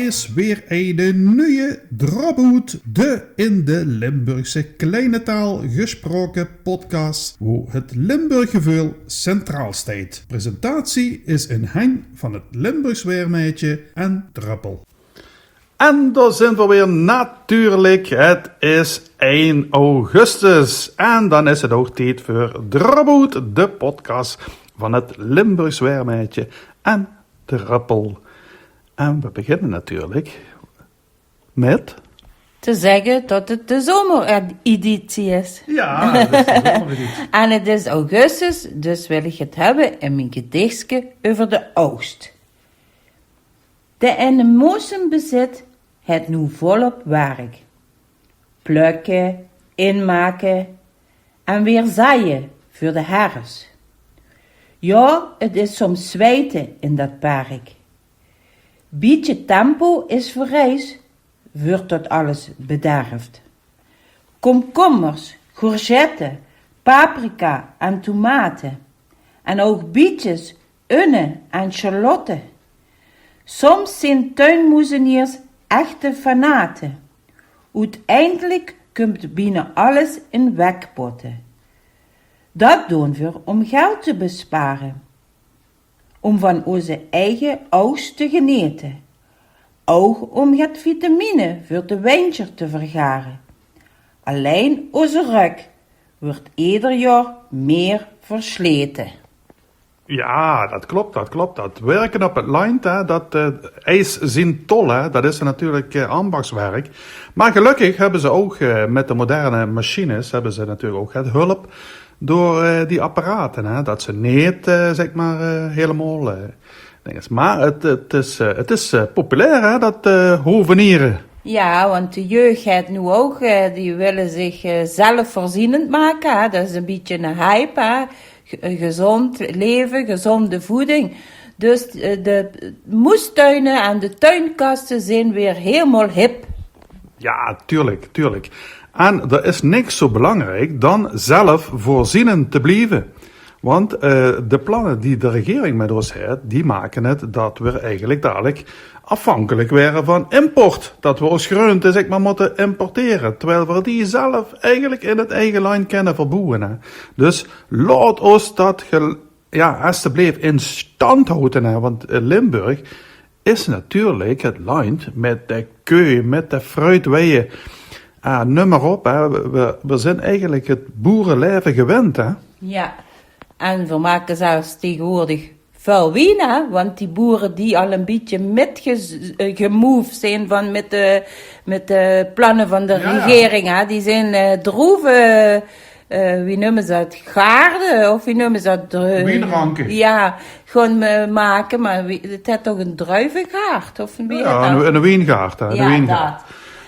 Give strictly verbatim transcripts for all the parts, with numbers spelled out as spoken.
is weer eine nuje Drop-Oet, de in de Limburgse kleine taal gesproke podcast, wo het Limburggeveul centraal steit. Presentatie is in henj van het Limburgs Waermeidje en Druppel. En dao zint v'r weer natuurlik. Het is ein augustus. En dan is het ouch tied veur Drop-Oet, de podcast van het Limburgs Waermeidje en Druppel. En v'r beginne natuurlik mit te zègke tot het de zomereditie is. Jao, het is de zomereditie. En het is augustus, dus wil ich het höbbe in mien gedichske euver de ougst. Dae eine mossem bezit, haet noe volop werk. Plökke, inmake en weer zaije veur de herfs. Jao, het is soms zweite in dat perk. Bietje tempo is vereis, wuurt dat alles bederfd. Komkommers, courgette, paprika en tomate. En ouch bietjes, unne en sjallotte. Soms zeen tuinmoezeniers echte fanate. Oeteindelik kump bienao alles in wekpotte. Dat doon v'r óm geld te bespare. Óm van ózze eige ougst te genete. Ouch óm get vitamine veur de wintjer te vergare. Allein ózze rök wuurt eder jaor mieë verslete. Jao, dat klop, dat klop. Dat wirke op het landj, hè, dat, eh, eis zien tol, hè, dat is natuurlik, eh, ambachswerk. Mer gelökkig höbbe ze ouch, eh, mit de moderne machines, höbbe ze natuurlik ouch get hulp door, eh, die apparate, hè, dat ze neet, eh, zèk mer, eh, hielemaol, eh, dinges. Mer het, het is, eh, het is, eh, populair, hè, dat, eh, hoveniere. Jao, want de jeug haet noe ouch, eh, die wille zich, eh, zelfvoorzienend make, hè. Dat is ein bietje ein hype, hè. Ge-, eh, gezónd leve, gezónde voeding. Dus, eh, de moestuine en de tuinkaste zeen weer hielemaol hip. Jao, tuurlik, tuurlik. En d'r is niks zo belangriek dan zelfvoorzienend te blieve. Want, eh, de planne die de regering mit ós haet, die make het dat v'r eigelik dalik aafhankelik waere van import. Dat v'r ós greunte, zèk mer, mótte importere. Terwiel v'r die zelf eigelik in het eige landj kinne verboewe, hè. Dus laot ós dat gel-, jao, estebleef in stand haote, hè, want, eh, Limburg is natuurlik het landj mit de keu, mit de fruitweie. Ah, neum mer op, hè. V'r, v'r, v'r zeen eigelik het boerelaeve gewend, hè. Jao, en v'r make zelfs taegewoordig väöl wien, hè, want die boere die al ein bietje mitge-, eh, gemove zeen van mit de, mit de planne van de regering, hè, die zeen, eh, droeve, eh, wie neume ze dat? Gaarde, of wie neume ze dat? Eh, wienranke. Jao, gewoon, eh, make, mer wie, het haet toch ein druivegaard, of wie heet dat? Jao, ein, ein wiengaard, hè, ein wiengaard.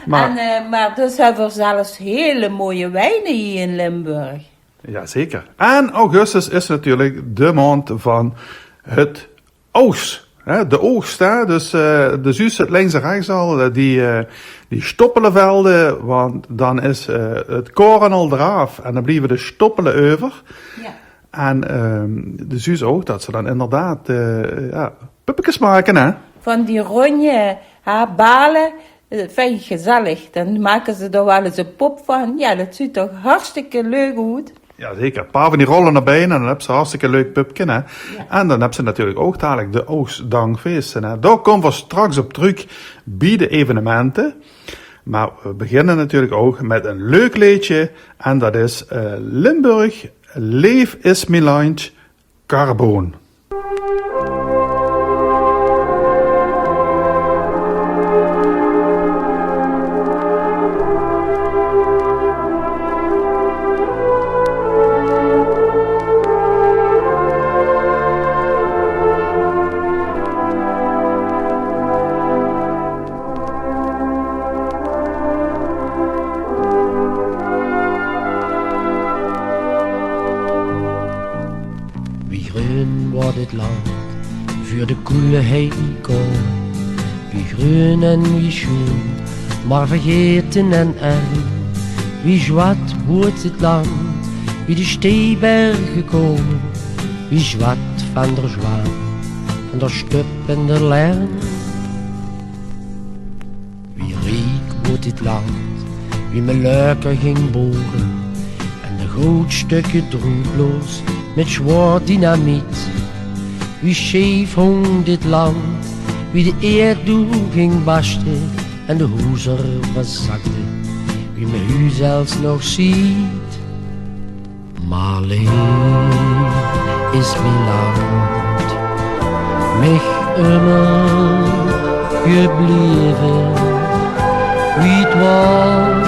Mer, en, eh, mer dus höbbe v'r zelfs hiele mooie wiene hie in Limburg. Jao, zeker. En augustus is natuurlik de maond van het oogs. Hè, de oogs, hè. Dus, eh, de zuus het links en rechts al, eh, die, eh, die stoppelevelde, want dan is, eh, het koren al d'raaf en dan blieve de stoppele euver. Jao. En, ehm, de zuus ouch dat ze dan inderdaad, eh, jao, puppekes make, hè. Van die rónje, hè, bale, eh, dat vinj ich gezellig. Dan make ze d'r waal ins ein pop van. Jao, dat zuut toch hartstikke leuk oet. Jao, zeker. Ein paar van die rolle nao bein en dan höbs se ein hartstikke leuk pupke, hè. Jao. En dan höbs se natuurlik ouch dalik de oogsdankfeeste, hè. Dao kómme v'r straks op trök bie de evenemente. Mer v'r beginne natuurlik ouch mit ein leuk leedje. En dat is, eh, Limburg, leef is mien landj, Carboon. Wie greun woort 't land veur de koele heikol. Wie greun en wie sjoen, mer vergaete en arm. Wie zwart woort 't land, wie de steeberge kool. Wie zwart van der zjwaan, van der stup en der lerm. dit land, wie me luiker ging bore en de gootstökker droeploos mit zwaor dynamiet. Wie sjeef hóng dit land, wie de eerd doe ging barste en de hoezer verzakde, wie me hu zelfs nog ziet. Mer leef is mien land, mich ummer gebleve, wie 't waor,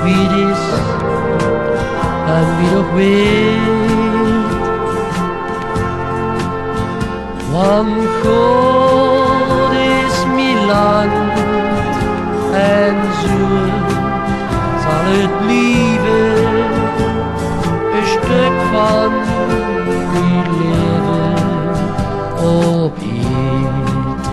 wie 't is en wie 't nog weurt. Want God is mien land en zoe zal 't blieve. E stök van mien leve op eerd.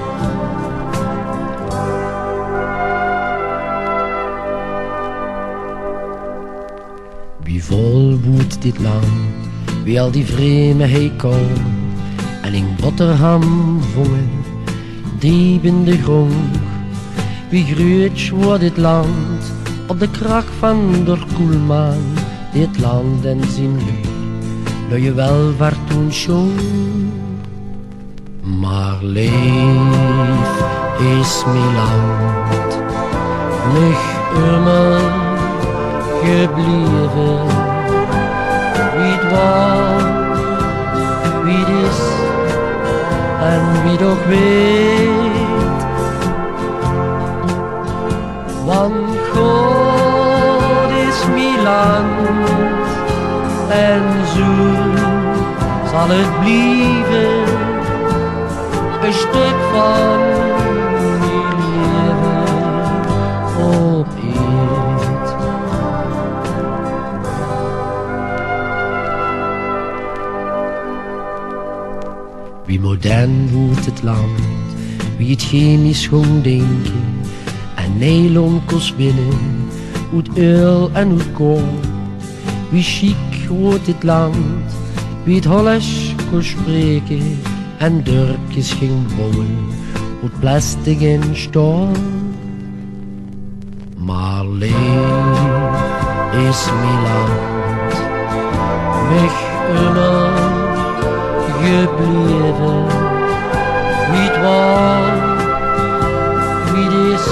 Wie vol woed dit land, wie al die vreme hei kaom en ing boterham vónge, deep in de grónd. Wie gruuets woor dit land op de krach van d'r koelmaan, dit land en zien luuj, noe je wel waar toen sjoon. Mer leef is mien land, mich ummer gebleve, wie 't waor, wie 't is en wie 't nog weurt. Want God is mien land en zoe zal 't blieve. E stök van mien leve op eerd. Wie modern woed 't land, wie 't chemisch góng dinke en nylon kós winne oet uul en oet kool. Wie sjiek woed dit land, wie 't Hollands kós spreke en dörpkes ging bouwe oet plastic en staol. Mer leef is mien land, mich ummer gebleve, wie 't waor, wie 't is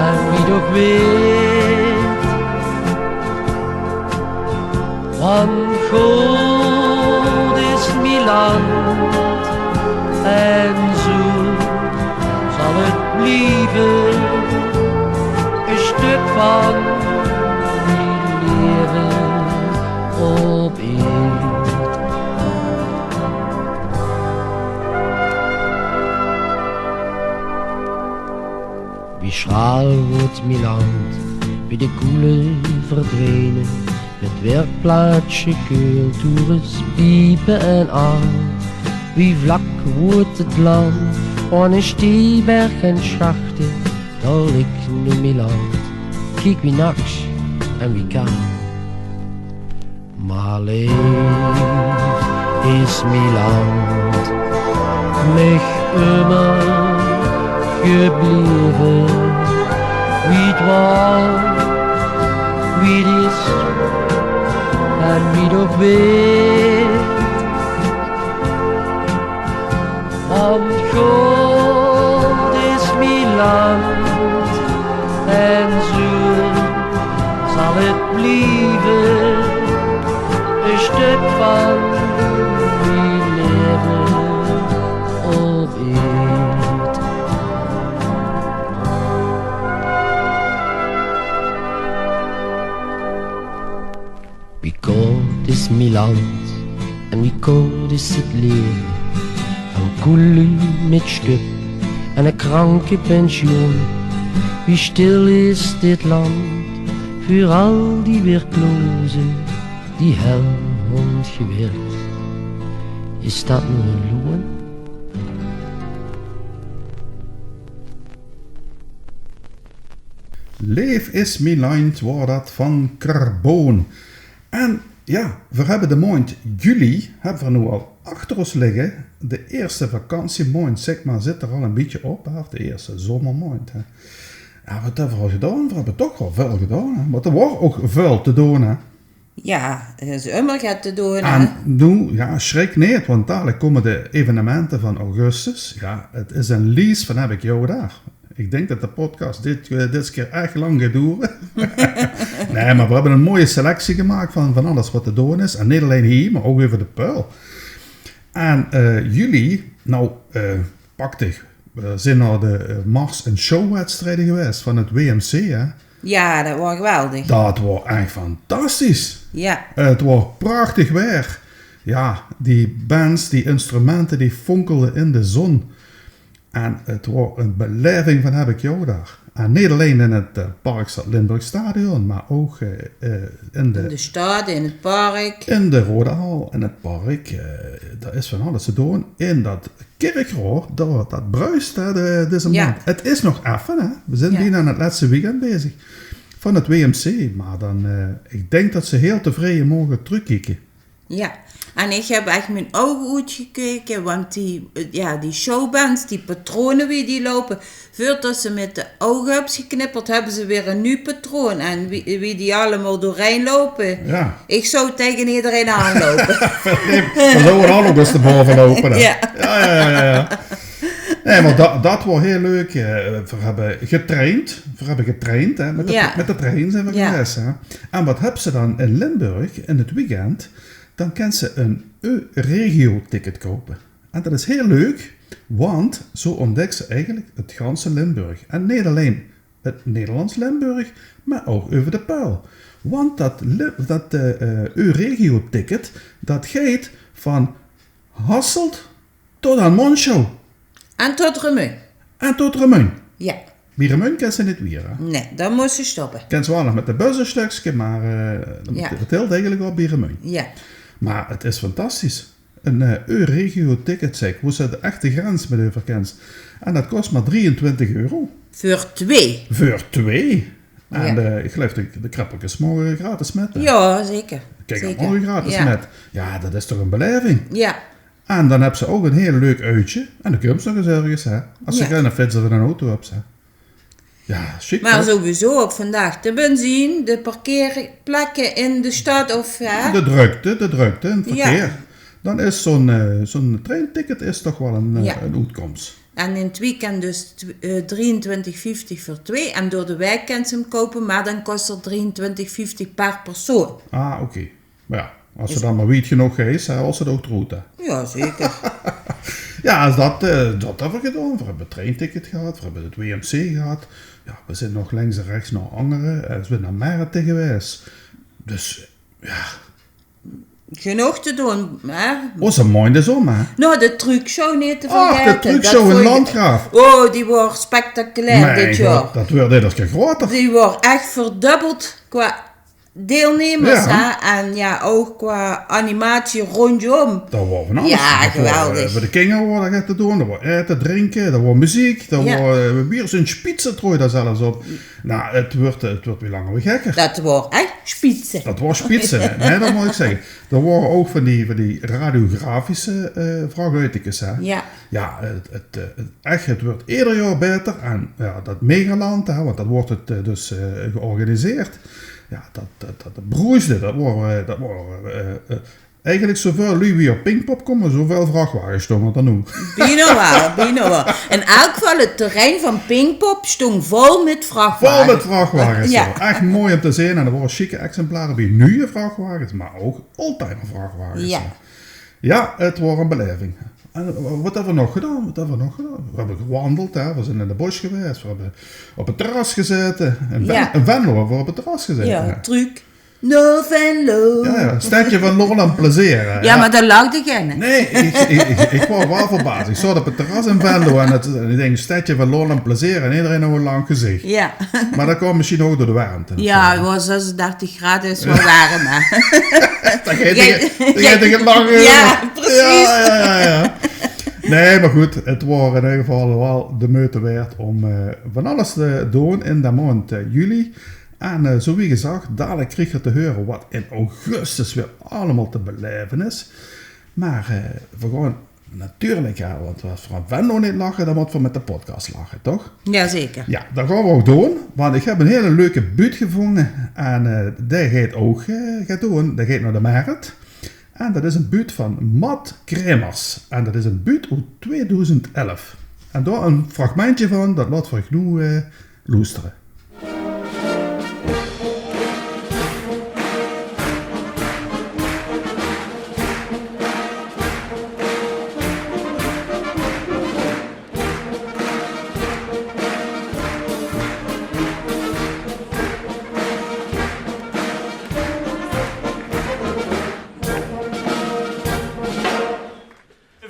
en wie 't nog weurt. Want God is mien land en zoe zal 't blieve. E stök van mien leve op eerd. Wie schraal woed mien land, wie de koele verdwene, mit werkplaatsje, cultuur, piepe en aal. Wie vlak woed 't land, ohne stieberg en sjachte, dao lik noe mien land. Kiek wie naks en wie kaal. Mer leef is mien land, mich ummer gebleve, wie 't waor, wie 't is en wie 't nog weurt. Want God is mien land en zoe zal 't blieve. E stök van mien leve op eerd. Wie koud is mien land en wie koud is 't leve. Van koeluuj mit sjöp en e krankepensioen. Wie stil is dit land veur al die werkloze die hel höbbe gewirk. Is dat noe e loon? Leef is mien land woor dat van Carboon. En jao, veer höbbe de maondj juli, höbbe veer noe al achter ós ligke. De ierste vakantiemaondj, zègk mer, zit d'r al e bietje op, hè, of de ierste zomermaondj, hè. Ja, wat höbbe v'r al gedaon? V'r höbbe toch waal väöl gedaon, hè? Want d'r waor ouch väöl te doon, hè? Ja, d'r is ummer get te doon, hè? En noe, ja, sjrik neet, want dalik kómme de evenemente van augustus. Ja, 't is ein lies van höb ik jou daag. Ik dink det de podcast dit, eh, dit kier ech lang geit doere. Nae, mer v'r höbbe ein mooie selectie gemaak van, van alles wat te doon is. En neet allein hie, mer ouch euver de Päöl. En, eh, juli, nou, eh, prachtig. V'r zeen nao de, eh, mars- en showwedstrieje gewaes van 't W M C, hè? Ja, det waor geweldig. Det waor ech fantastisch. Ja. 't Waor prachtig waer. Ja, die bands, die instrumente, die fonkelde in de zon. En 't waor ein belaeving van höb ik jou daag. En neet allein in 't, eh, Parkstad Limburg Stadion, mer ouch, eh, eh, in de In de stad, in 't park. In de Rodahal, in 't park, eh, dao is van alles te doon. In det kirchroor, det, det bruist, hè, de, deze Ja. maond. 't Is nog effe, hè. V'r zeen Ja. bienao aan 't lètste weekend bezig van 't W M C. Mer dan, eh, ik dink det ze hiel tevreje moge trökkieke. Ja, en ik höb ech mien ouge oetgekeke, want die, eh, ja, die showbands, die patrone wie die loupe, veurtot ze mit de ouge höbs geknipperd, höbbe ze weer ein nuuj patroon. En wie, wie die allemaol doorhaer loupe, Ja. ik zou taenge ederein aanloupe. Nae, dan zouwe v'r dan ouch ins nao bove loupe, hè. Ja. Ja, ja, ja, ja, ja. Nae, mer det, det waor hiel leuk. Eh, v'r höbbe getraind. V'r höbbe getraind, hè. Mit de, Ja. mit de trein zeen v'r Ja. gewaes, hè. En wat höbs se dan in Limburg in 't weekend? Dan kins se ein Euregio-ticket koupe. En det is hiel leuk, want zo óntdèks se eigelik 't ganse Limburg. En neet allein 't Nederlands Limburg, mer ouch euver de Päöl. Want det Li-, det, eh, eh, Euregio-ticket, det geit van Hasselt tot aan Monschau. En tot Remunj. En tot Remunj. Ja. Bie Remunj kins se neet wier, hè? Nae, dan mós se stoppe. Kins se waal nog mit de bus ein stökske, mer, eh, det Ja. hilt eigelik op bie Remunj. Ja. Mer 't is fantastisch. Ein, eh, Euregio-ticket, zèk, wo se de echte grens mit euver kins. En det kos mer drieëntwintig euro. Veur twee. Veur twee. En, Ja. eh, ik geluif de, de kreppelkes moge gratis mit, hè? Ja, zeker. Kiek, Zeker. moge gratis Ja. mit. Ja, det is toch ein belaeving. Ja. En dan höbs se ouch ein hiel leuk oetje. En dan kums se nog ins örges, hè. Es se Ja. geine fiets of ein auto höbs, hè. Ja, sjiek, Mer hè? sowieso op vandaag de benzine, de parkeerplekke in de stad of, hè? De drökte, de drökte in 't Ja. verkeer. Dan is zo'n, eh, zo'n treinticket is toch waal ein, eh, Ja. ein oetkoms. En in 't weekend dus tw-, eh, drieëntwintig vieftig veur twee. En door de waek kins se 'm koupe, mer dan kos 'r drieëntwintig vieftig per persoon. Ah, oké. Mer ja, es se Is dan mer wied genóg geis, hè, hools se 't ouch good, hè. Ja, zeker. Ja, es det, eh, det höbbe v'r gedaon. V'r höbbe 't treinticket gehad, v'r höbbe 't W M C gehad. Ja, v'r zeen nog links en rechts nao anger, eh, v'r zeen nao Merret gewaes. Dus, ja. Genóg te doon, hè? Ózze maond is óm, hè? Nou, de truckshow neet te vergaete. Ach, de truckshow in Landgraaf. Oh, die waor spectaculair dit jaor. Det waert eder kier groter. Die waor ech verdubbeld qua deilnemers, Ja. hè? En ja, ouch qua animatie róndjóm. Det waor van alles. Ja, geweldig. Veur de kinger waor d'r get te doon, d'r waor aete, drinke, d'r waor meziek, d'r waor, eh, bier, zo'n spitze trooj dao zelfs op. Nou, 't waert, 't waert wie langer wie gekker. Det waor ech spitze. Det waor spitze, hè? Nae, det mót ik zègke. D'r waore ouch van die, van die radiografische, eh, vraoguitekes, hè? Ja. Ja, 't, 't, eh, 't, ech, 't waert eder jaor baeter. En ja, det Megaland, hè, want det waert 't, eh, dus, eh, georganiseerd. Ja, det, det, det, det broesde. Det waor, eh, det waor, eh, eh, eigelik zoväöl luuj wie op Pinkpop kómme, zoväöl vrachtwages stónge d'r noe. Bienao waal, bienao waal. In elk geval, 't terrein van Pinkpop stóng vol mit vrachtwages. Vol mit vrachtwages, Ja. ja. Ech mooi óm te zeen. En d'r waore sjieke exemplare bie nuje vrachtwages, mer ouch oldtimervrachtwages, Ja. ja. Ja, 't waor ein belaeving. En, eh, wat höbbe v'r nog gedaon? Wat höbbe v'r nog gedaon? V'r höbbe gewandeld, hè. V'r zeen in de bósj gewaes. V'r höbbe op 't terras gezaete. In Ven-, Ja. in Venlo höbbe v'r op 't terras gezaete, Ja, hè. truuk nao Venlo. Ja, ja. Stedje van lol en plezeer, hè. Ja, Ja. mer dao lachde geine. Nae, ik, ik, ik, ik waor waal verbaas. Ik zaot op 't terras in Venlo en 't, en ik dink, stedje van lol en plezeer. En ederein haw ein lang gezich. Ja. Mer det kwaam mesjien ouch door de wermte of Ja, zo, hè. 't waor zesendertig grade, is waal werm, hè. Dan geit Geit, 't, dan geit 't langer. Ja, precies. Ja, ja, ja, ja. Nae, mer good, 't waor in eder geval waal de meujte waerd óm, eh, van alles te doon in de maond, eh, juli. En, eh, zo wie gezag, dalik krieg geer te heure wat in augustus weer allemaol te belaeve is. Mer, eh, v'r gaon Natuurlik, jao, want es v'r aan Venlo neet lache, dan mótte v'r mit de podcast lache, toch? Jazeker. Jao, dat gaon v'r ouch doon, want ich höb ein hiel leuke buut gevónje en, eh, dae geit ouch, eh, get doon. Dae geit nao de Mert. En dat is ein buut van Mat Kremers. En dat is ein buut oet tweeduizend elf. En dao ein fragmentje van, dat laot v'r uch noe, eh, loestere.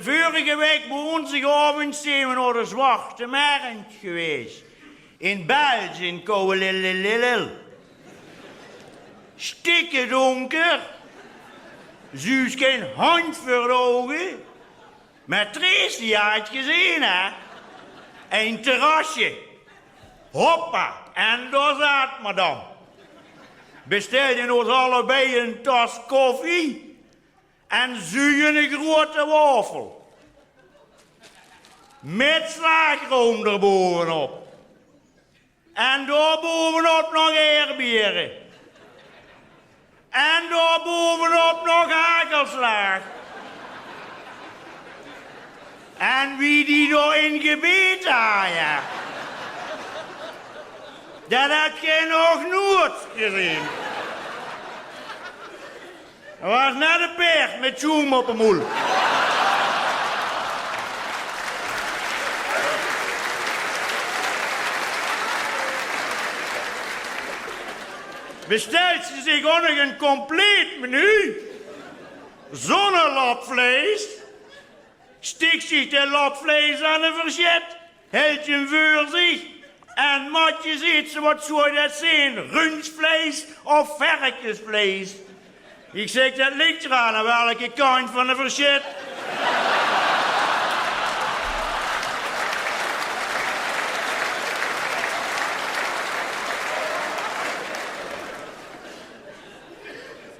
Vörige waek woonsdigaovend zeen v'r nao de Zwarte Mert gewaes. In Belsj, in Kouwelilililil. Stikkedónker. Zuus gein handj veur de ouge. Mer Trees, die haet 't gezeen, hè? Ein terrasje. Hoppa, en dao zaat madam. Bestelden ós allebei ein tas koffie en zuuj ein groeate waofel. Mit slaagroum d'r bovenop. En dao bovenop nog aerbeere. En dao bovenop nog hagelslaag. En wie die dao in gebaete haje, dat höb geer nog noeats gezeen. Dat waas net ein paerd mit sjoem op de moel. Bestelt ze zich ouch nog ein compleet menu. Zónger lap vleis. Stik zich de lap vleis aan de versjet, helt 'm veur zich en matjes eet ze, wat zów dat zeen, rundvleis of verkesvleis? Ich zèk, dat ligk d'raan, aan welke kantj van de versjet.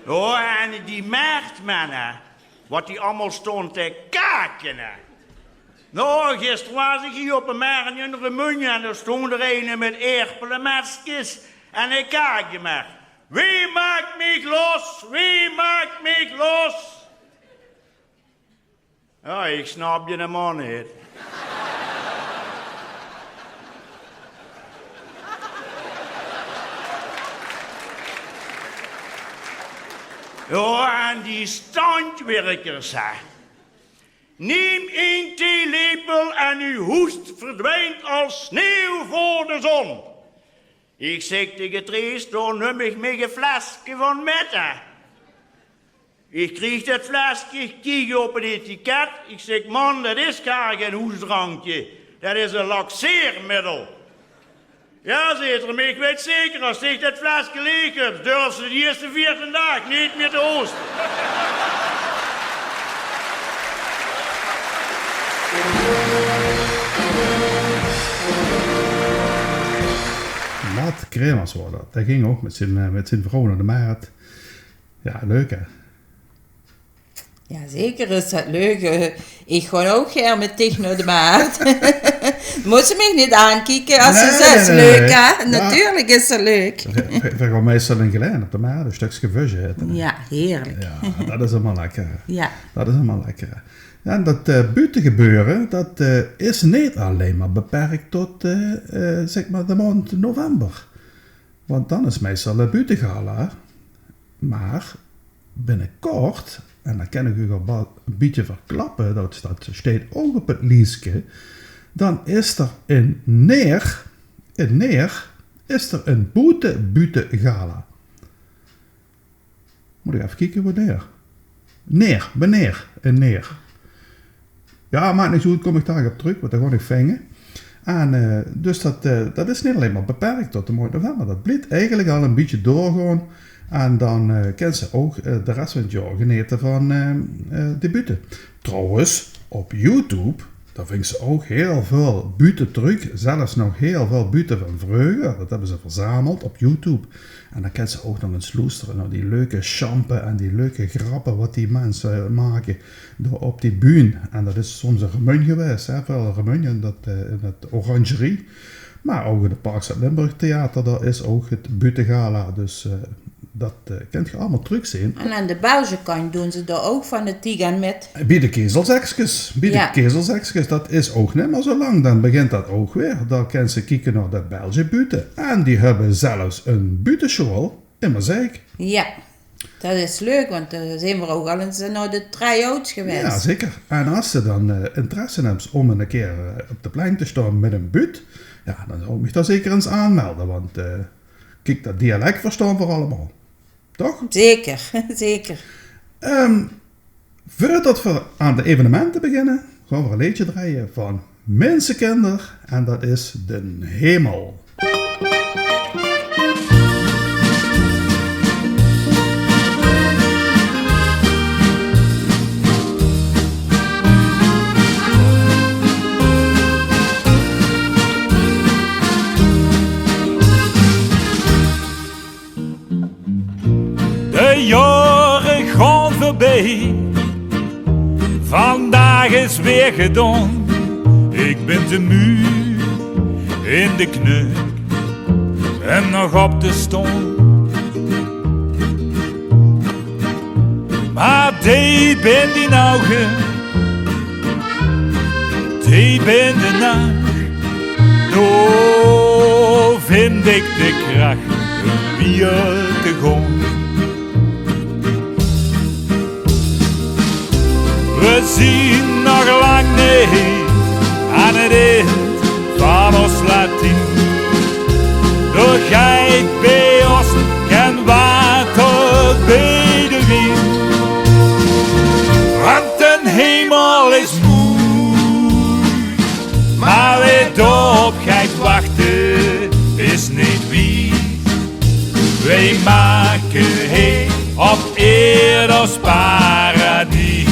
O, en die Mertmenne, wat die allemaol stónge te kake, hè. Noe, gister waas ich hie op de Mert in Remunj en dao stóng d'r eine mit aerpelemeskes en hae kaakde mer: "Wie maakt mich los? Wie maakt mich los?" Jao, ich snapde de man neet. Jao, en die standjwerkers, hè. Neem een theelepel en uw hoest verdwijnt als sneeuw voor de zon. Ich zèk taenge Trees, dao num ich mich e fleske van mit, hè. Ich krieg det fleske, ich kiek op 't etiket. Ich zèk: "Man, det is gaar gein hoesdrankje. Det is e laxeermiddel." "Jao," zaet 'r, "mer ich weit zeker, es ich det fleske laeg höb, durfs se de ierste veertien daag neet mier te hooste." Mat Kremers waor det. Dae ging ouch mit zien, eh, mit zien vrouw nao de Mert. Jao, leuk, hè? Jao, zeker is det leuk. Eh, ich gaon ouch gaer mit dich nao de Mert. Mós se mich neet aankieke es se zaes: "Leuk, hè?" Jao. Natuurlik is det leuk. Veer, veer, veer gaon meistal in Gelaen op de Mert e stökske vösj aete. Jao, heerlik. Jao, det is allemaol lekker. Jao. Det is allemaol lekker. Jao, en det, eh, buutegebeure, det, eh, is neet allein mer beperk tot, eh, eh, zèk mer, de maond november. Want dan is meistal 't buutegala. Mer binnekort, en dan kin ich uch al ba-, e bietje verklappe, det, det steit ouch op 't lieske, dan is d'r in Neer, in Neer, is d'r e boete-buutegala. Mót ich effe kieke wanneer. Neer, binneer, in Neer. Jao, maak niks oet, kóm ich dao op trök, want det gaon ich vinge. En, eh, dus det, eh, det is neet allein mer beperk tot de maond november. Det blief eigelik al e bietje doorgaon. En dan, eh, kins se ouch, eh, de res van 't jaor genete van, eh, eh, de buute. Trouwens, op YouTube, Dao vinjs se ouch hiel väöl bute trök, zelfs nog hiel väöl bute van vreuger. Dat höbbe ze verzameld op YouTube. En dan kins se ouch nog ins loestere nao die leuke sjampe en die leuke grappe wat die minse make dao op die bühn. En dat is soms in Remunj gewaes, hè, väöl in Remunj in dat, eh, in dat Oranjerie. Mer ouch in 't Parkstad Limburg Theater, dao is ouch 't butegala. Dus, eh, dat, eh, kint geer allemaol trökzeen. En aan de Belgische kantj doon ze dao ouch van de Tiga mit. Bie de kezelzekskes. Bie de kezelzekskes, dat is ouch neet mie zo lang. Dan begint dat ouch weer. Dan kins se kieke nao de Belgische bute. En die höbbe zelfs 'n butesjoal in Maaseik. Ja, dat is leuk, want dao zeen v'r ouch al ins nao de try-outs gewaes. Ja, zeker. En as se dan, eh, interesse höbs óm 'ne kier, eh, op de plank te staon mit 'n buut, ja, dan zou ich mich dao zeker ins aanmelde, want, eh, kiek, dat dialek verstaon v'r allemaol. Toch? Zeker, zeker. Ehm, veurdat v'r aan de evenemente beginne, gaon v'r e leedje drejje van Minsekinder en dat is Den Hemel. De jaore gaon veurbie. Vandaag is weer gedaon. Ik bin te muug in de kneuk um nog op te staon. Maar deep in dien ouge, deep in de nach, dao vind ik de krach um wiejer te gaon. We zien nog lang neet aan 't ind van ós Latien. Dao geit bie ós gen water bie de wien. Want den hemel is moei, maar wae daorop geit wachte is neet wies. Weej make hie op eerd ós paradies.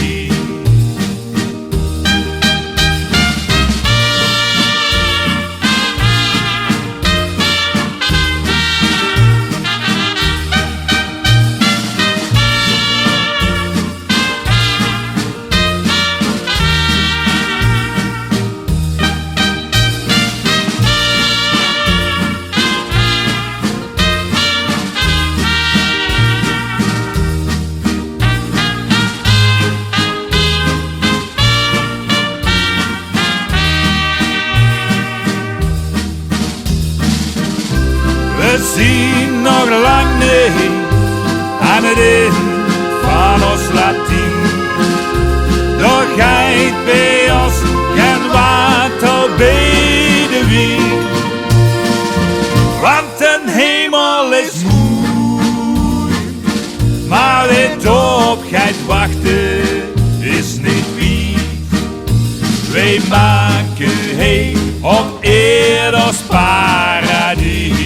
We zien nog lang neet aan 't ind van ós Latien. Dao geit bie ós gen water bie de wien. Want den hemel is moei, maar wae daorop geit wachte is neet wies. Weej make hie op eerd ós paradies.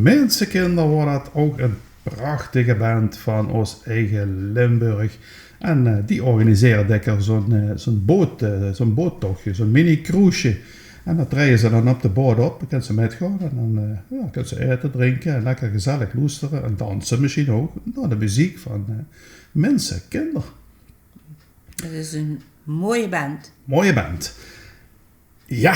Minsekinder, waor dat ouch 'n prachtige band van ós eige Limburg. En, eh, die organisere dèkker zo'n, eh, zo'n boot, eh, zo'n boottochje, zo'n mini-cruiseje. En dan trejje ze dan op de boot op, dan kins se mitgaon en dan, eh, ja, kins se aete, drinke en lekker gezellig loestere en danse mesjien ouch nao de meziek van, eh, Minsekinder. Dat is 'n mooie band. Mooie band. Ja,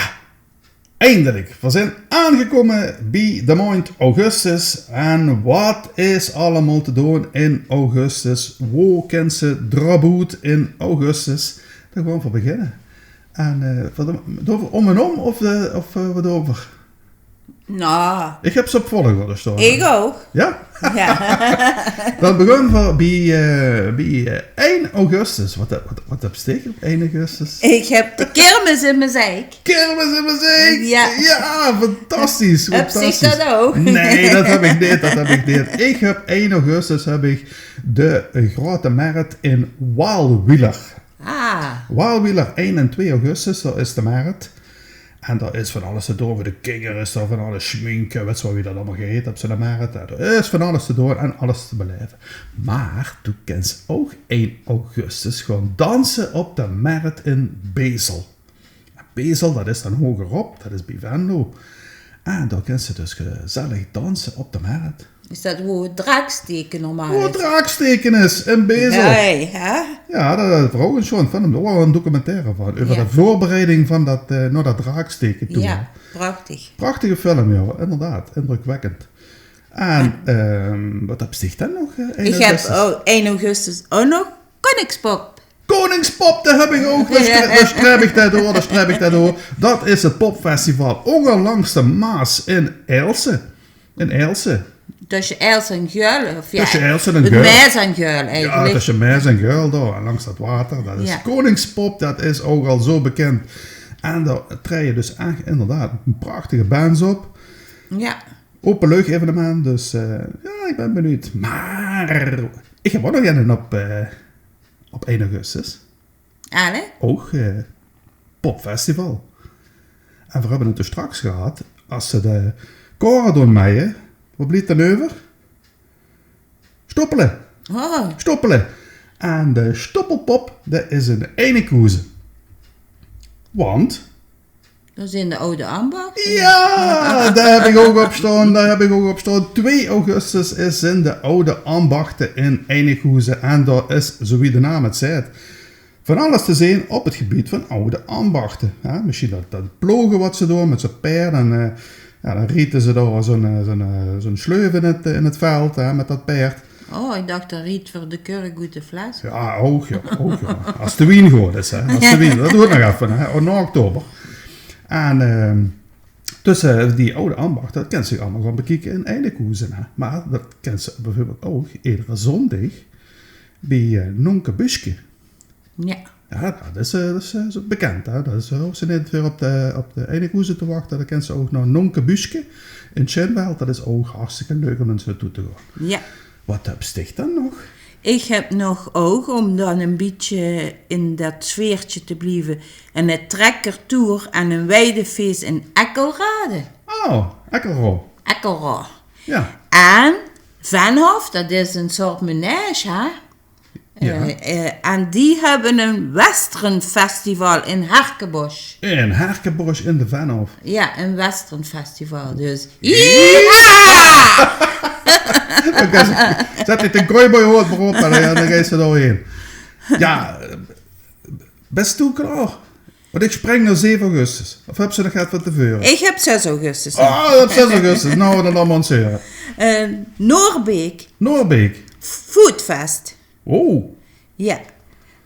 eindelik. Veer zeen aangekómme bie de maondj augustus. En wat is allemaol te doon in augustus? Wo kins se draboet in augustus? Dan gaon v'r beginne. En, eh, wat, doon v'r óm en óm of, eh, of, eh, wat doon v'r? Nou. Ich höb ze op volgorde staon. Ich ouch. Ja? Ja. Dan beginne v'r bie, eh, bie, eh, ein augustus. Wat, wat, wat höbs dich op ein augustus? Ich höb de kirmes in Maaseik. Kirmes in Maaseik? Ja. Ja, fantastisch, fantastisch. Höbs dich dat ouch? Nae, dat höb ich neet, dat höb ich neet. Ich höb ein augustus höb ich de groeate mert in Waalwieler. Ah. Waalwieler, ein en twee augustus, dao is de mert. En dao is van alles te doon. Veur de kinger is dao van alles, sjminke, wèts te waal wie dat allemaol geit op zoe'n merret. Dao is van alles te doon en alles te belaeve. Mer doe kèns ouch ein augustus gaon danse op de merret in Bezel. Bezel, dat is dan hoger op, dat is bie Venlo. En dao kèns te dus gezellig danse op de merret. Is dat wo 't Draaksteke normaal is? Wo 't Draaksteke is, in Bezel. Jao, hè? Jao, dat, dat vrouw is sjoon van 'm. Dao waor 'n documentaire van. Euver de veurbereiding van dat, eh, nao dat Draaksteke toe. Jao, prachtig. Prachtige film, jao, inderdaad. Indrukwekkend. En, ehm, wat höbs dich dan nog, eh, ein augustus? Ich höb ouch ein augustus ouch nog Koningspop. Koningspop, dat höb ich ouch. Dao sjtreb ich det door, dao sjtreb ich det door. Dat is 't popfestival ónger langs de Maas in Aelse. In Aelse. Tösse Aelse en Geul, of jao, tösse Aelse en Geul. Maes en Geul eigelik. Jao, tösse Maes en Geul dao, en langs dat water. Dat is Koningspop, dat is ouch al zo bekind. En dao traeje dus ech inderdaad prachtige bands op. Jao. Openluch evenement, dus, eh, jao, ich bön benuujd. Mer ich höb ouch nog eine op, eh, op ein augustus. Allee? Ouch, eh, popfestival. En veer höbbe 't d'r straks gehad, es ze de kore doon meie, wat blief d'r euver? Stoppele. Oh. Stoppele. En de Stoppelpop, det is in Eijnekuze. Want Dao zeen de Oude Ambachte. Jao, dao höb ich ouch op sjtaon, dao höb ich ouch op sjtaon. Twee augustus is in de Oude Ambachte in Eijnekuze. En dao is, zo wie de naam 't zaet, van alles te zeen op 't gebied van oude ambachte. Jao, mesjien dat, dat ploge wat ze doon mit zo'n paerd. En, eh, jao, dan riete ze dao zo'n, eh, zo'n, eh, zo'n sleuf in 't, eh, in 't veld, hè, mit dat paerd. Oh, ich dach, dat riet veur de kurk oet de fles. Jao, ouch, jao, ouch, jao. Es de wien good is, hè. Es de wien, dat doert nog effe, hè. Oh, nao oktober. En, ehm, tösse die oude ambachte, dat kèns se allemaol gaon bekieke in Eijnekuze, hè. Mer dat kèns se bieveurbeeld ouch edere zóndig bie, eh, Nonke Buske. Jao. Jao, dat is, eh, dat is, eh, zo bekind, hè. Dat is, eh, hoofs se neet weer op de, op de Eijnekuze te wachte. Dan kèns se ouch nao Nonke Buske in Sjinveld. Dat is ouch hartstikke leuk óm ins naotoe te gaon. Jao. Wat höbs dich dan nog? Ich höb nog ouch, óm dan e bietje in dat sfeertje te blieve, 'ne trekkertoer en e weidefees in Eckelrade. Oh, Eckelrao. Eckelrao. Jao. En Venhof, dat is 'n soort manege, hè? Jao. Eh, eh, en die höbbe e westernfestival in Herkenbosch. In Herkenbosch in de Venhof. Jao, e westernfestival, dus. Jao! Dan kèns se, zèt dich de cowboyhood mer op en dan, dan geis se dao-heen. Jao, bès doe klaor? Want ich spring nao zeve augustus. Of höbs se nog get van te veure? Ich höb zès augustus. Oh, op zès augustus. Nou, dan laot mer ins heure. Eh, Noorbeek. Noorbeek. Foodfest. Oh. Jao.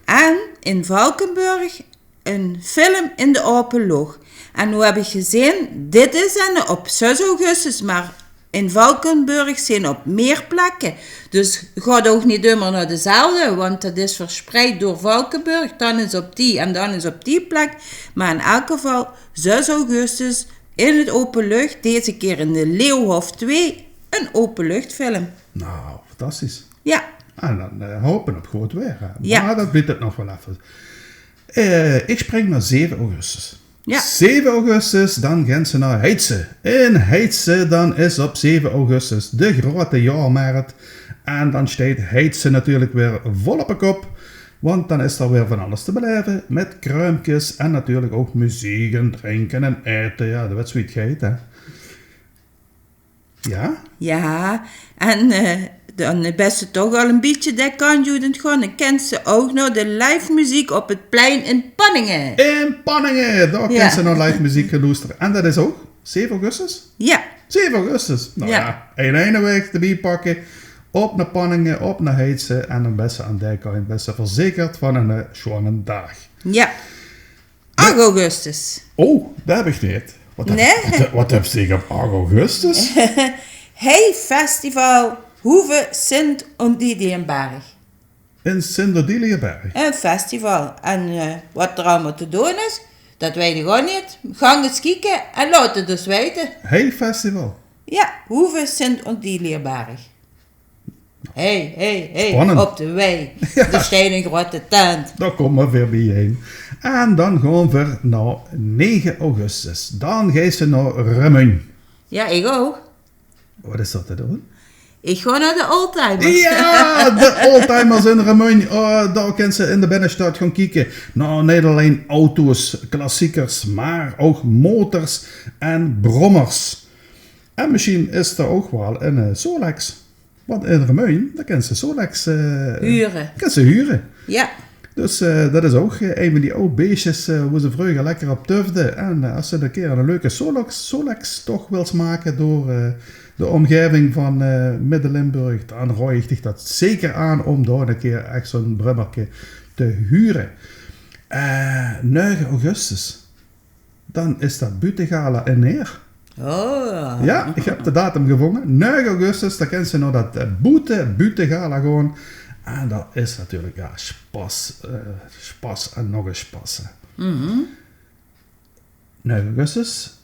En in Valkenburg 'ne film in de aope loch. En noe höb ich gezeen, dit is en op zès augustus, mer in Valkenburg zeen op mier plekke. Dus gaot ouch neet ummer nao dezelfde, want dat is verspreid door Valkenburg. Dan is op die en dan is op die plek. Mer in elk geval, zès augustus in 't openluch, deze kier in de Leeuwhof twee, 'n openluchfilm. Nou, fantastisch. Jao. En dan, eh, hope op good weer, hè. Jao. Mer dat blief 't nog waal effe. Eh, ich spring nao zeve augustus. Jao. Zeve augustus, dan geit ze nao Heitse. In Heitse, dan is op zeve augustus de groeate jaormerret. En dan steit Heitse natuurlik weer vol op de kop. Want dan is d'r weer van alles te belaeve. Mit kruimkes en natuurlik ouch meziek en drinke en aete. Jao, de wèts wie 't geit, hè. Jao? Jao, en, eh, dan bès se toch al e bietje de kantj oet aan 't gaon. Dan kèns se ouch nao de live meziek op 't plein in Panninge. In Panninge, dao kèns se nao live meziek gaon loestere. En dat is ouch zeve augustus? Jao. Zeve augustus? Nou jao, ein eineweg d'rbie pakke. Op nao Panninge, op nao Heitse. En dan bès se aan de kantj, bès se verzekerd van 'ne, eh, sjoeane daag. Jao. Ach augustus. Oh, dat höb ich neet. Wat höb, wat, wat höbs dich op ach augustus? Hei festival Hoeve Sint Odiliënberg. In Sint Odiliënberg? E festival. En, eh, wat d'r allemaol te doon is, dat weit ich ouch neet. Gank ins kieke en laot 't ós weite. Hei festival? Jao, Hoeve Sint Odiliënberg. Hey, hey, hey, spannend. Op de wei. D'r steit 'n groeate tent. Dao kómme v'r weer biejein. En dan gaon v'r nao nege augustus. Dan geis se nao Remunj. Ja, ich ouch. Waat is dao te doon? Ich gaon nao de Oldtimers. Ja, de Oldtimers in Remunj. Oh, dao kins se in de binnestad gaon kieke. Noe, neet allein auto's, klassiekers, mer ouch motors en brommers. En mesjien is d'r ouch waal 'n, eh, Solex. Want in Remunj, dao kins se Solex, eh, hure. Kins se hure. Ja. Dus, eh, dat is ouch, eh, ein van die aw beesjes, eh, wo ze vreuger lekker op tufde. En, eh, es se 'ne kier 'ne leuke Solex, Solex toch wils make door, eh, de ómgaeving van, eh, Midde-Limburg, dan raoj ich dich dat zeker aan óm dao 'ne kier ech zoe'n brummerke te hure. Eh, nege augustus. Dan is dat boetegala in Neer. Oh. Ja, ich höb de datum gevónje. Nege augustus, dan kins se nao dat, eh, boete, boetegala gaon. En dat is natuurlik, ja, spas, eh, spas en nog ins spas, hè. Mhm. Nege augustus.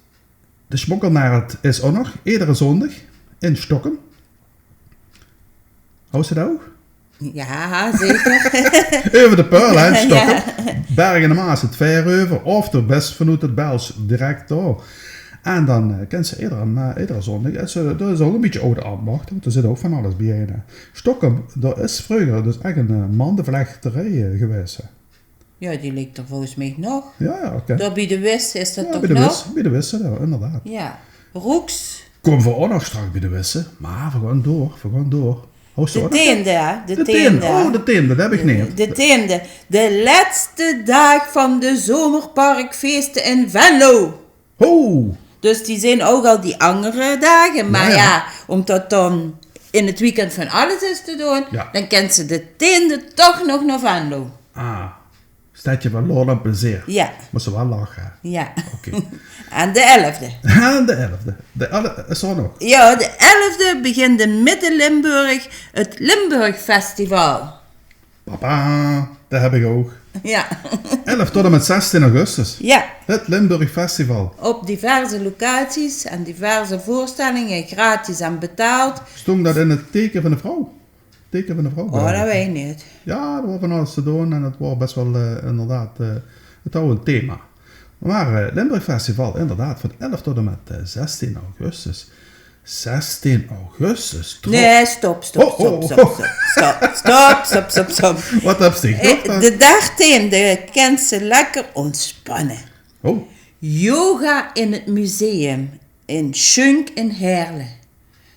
De Smokkelmarkt is ouch nog, edere zóndig in Stokkem. Haos se dat ouch? Ja, zeker. Euver de Peurl, hè, in Stokkem. Ja. Berg en de Maas 't veer euver, of d'r bès vanoet 't Belsj direk door. En dan, eh, kins se edere, eh, edere zóndig, eh, dat is ouch e bietje aw ambach, want d'r zit ouch van alles biejein, hè. Stokkem, dao is vreuger dus ech 'n, eh, mandevlechterie, eh, gewaes, hè. Ja, die ligk d'r volges mich nog. Ja, ja, oké. Dao bie de Wisse is dat toch nog? Ja, bie de Wisse, bie de Wisse, ja, inderdaad. Ja. Roeks. Kómme v'r ouch nog straks bie de Wisse, mer v'r gaon door, v'r gaon door. Oh, de teende, hè? De teende. Oh, de teende, dat höb ich neet. De teende. De lètste daag van de zomerparkfeeste in Venlo. Ho! Dus die zeen ouch al die anger daag, mer ja, ómdat dan in 't weekend van alles is te doon, dan kins se de teende toch nog nao Venlo. Ah. Stedje van lol en plezeer. Ja. Mós se waal lache. Ja. Oké. En de elfde. En de elfde. De ele-, is d'r nog? Ja, de elfde begint in Midde-Limburg 't Limburg Festival. Papa, dat höb ich ouch. Ja. Elf tot en mit zestien augustus. Ja. 't Limburg Festival. Op diverse locaties en diverse veurstellinge, gratis en betaald. Stóng dat in 't teken van de vrouw? Teken van de vrouw, geloof ich. Oh, dat weit ich neet. Ja, d'r waor van alles te doon en 't waor bès waal, eh, inderdaad, eh, 't haw e thema. Mer, eh, Limburg Festival, inderdaad, van elf tot en mit, eh, zestien augustus. Zestien augustus, trop. Nae, stop, stop, stop, stop, stop. Waat höbs dich nog? De dertiende kins se lekker óntspanne. Oh. Yoga in 't museum in Sjunk in Heerle.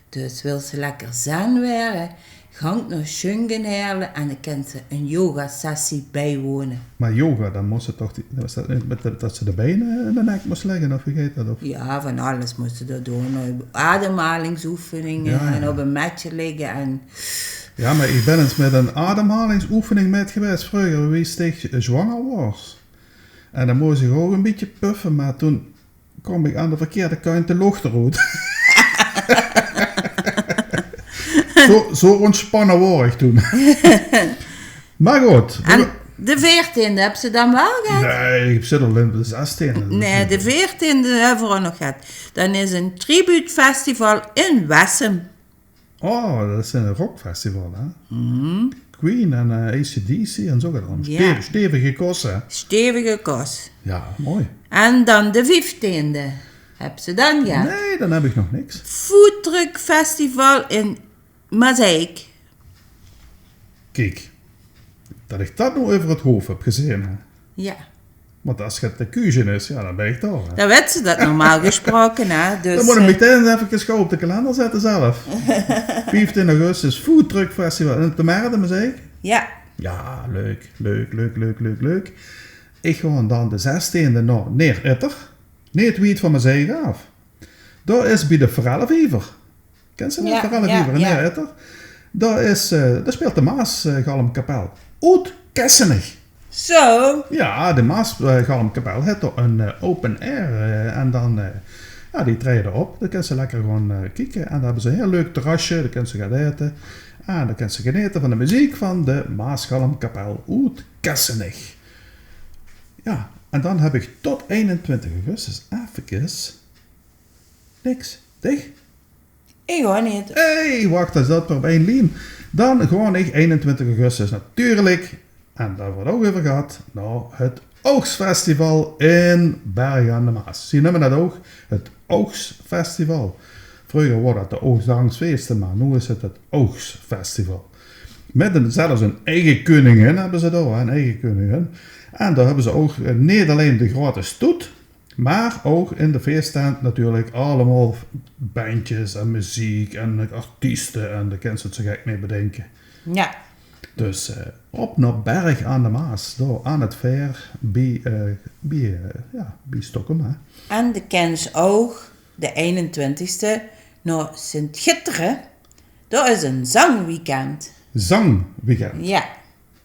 Dus wils se lekker zen waere, gank nao Sjunk in Heerle en dan kins se 'n yogasessie biewone. Mer yoga, dan mós se toch die, is dat neet mit de, dat se de bein in de nek mós lègke, of wie geit dat? Of? Ja, van alles mós se dao doon. Ademhalingsoefeninge en op e metje ligke en... Ja, mer ich bön ins mit 'n ademhalingsoefening mit gewaes vreuger, wie ich zwanger waor. En dan mós ich ouch e bietje puffe, mer toen kaom ich aan de verkeerde kantj de loch d'roet. Zo, zo óntspanne waor ich toen. Mer good. En de veertiende, höbs se dan waal gehad? Nae, ich zit al in de zestiende. Nae, de veertiende höbbe v'r ouch nog gehad. Dan is 'n tribuutfestival in Wessem. Oh, dat is 'n rockfestival, hè? Mhm. Queen en, eh, A C D C en zo get allemaol. Ja. Stevige kos, hè? Stevige kos. Ja, mooi. En dan de vieftiende. Höbs se dan, ja? Nae, dan höb ich nog niks. Foodtruck Festival in Maaseik. Kiek, dat ich dat noe euver 't hoof höb gezeen, hè? Ja. Want es 't de keuze is, ja, dan bön ich dao, hè. Dan wèts se dat normaal gesproke, hè. Dus, dan mót ich, eh, metein efkes gaw op de kalender zètte zelf. Vieftiende augustus, Foodtruck Festival. En op de Merret in Maaseik? Ja. Ja, leuk, leuk, leuk. Ich gaon dan de zestiende nao Neer-Itter. Neet wied van Maaseik aaf. Dao is bie de Forelleviever. Kins se dat? Ja, Forelleviever, ja, in Neer-Itter. Dao is, eh, dao speelt de Maasgalmkapel oet Kessenich. Zo. Ja, de Maasgalmkapel haet dao 'n, eh, open air, eh, en dan, eh, ja, die traeje dao op. Dan kins se lekker gaon, eh, kieke. En dao höbbe ze 'n hiel leuk terrasje, dao kins se gaon aete. En dan kins se genete van de meziek van de Maasgalmkapel oet Kessenich. Ja, en dan höb ich tot einentwintig augustus efkes niks. Dich? Ich ouch neet. Hey, wach, dao zit weer ein liem. Dan gaon ich einentwintig augustus natuurlik, en dao weurt ouch euver gehad, nao het Oogstfestival in Berg aan de Maas. Zie neume det ouch het Oogstfestival. Vreuger waor det de Oogstdansfeeste, mer noe is het het Oogstfestival. Mit ein, zelfs ein eige keuningin höbbe ze dao, ein eige keuningin. En dao höbbe ze ouch, eh, neet allein de groeate stoet, mer ouch in de feestent natuurlik allemaol bandjes en meziek en artieste en dao kins se 't zo gek neet bedinke. Jao. Dus, eh, op nao Berg aan de Maas, dao aan het veer, bie, eh, bie, eh, jao, bie Stokkem, hè. En de kins ouch de einentwintigste nao Sint-Gittere. Dao is ein zangweekend. Zangweekend? Jao.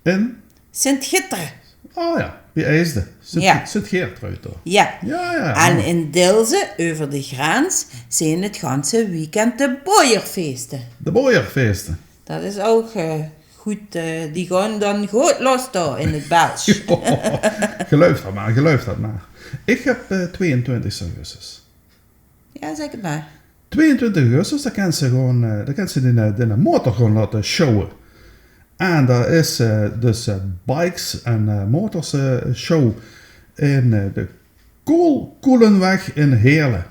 In? Sint-Gittere. Oh jao, bie Eijsde. Sint, Jao. Sint-Geertruid dao. Jao. Jao, jao, En jao. in Dilze, euver de grens, zeen het ganse weekend de Bojerfeeste. De Bojerfeeste. Det is ouch, eh, good, eh, die gaon dan good los dao in het Belsj. Geluif det mer, geluif det mer. Ich höb, eh, twieëntwintig augustus. Jao, zèk het mer. Twieëntwintig augustus, dan kins se gewoon, eh, dan kins se de, de motor gewoon laote showe. En dao is, eh, dus, eh, bikes en, eh, motors, eh, show in, eh, de Koel-, Koelenweg in Heerle.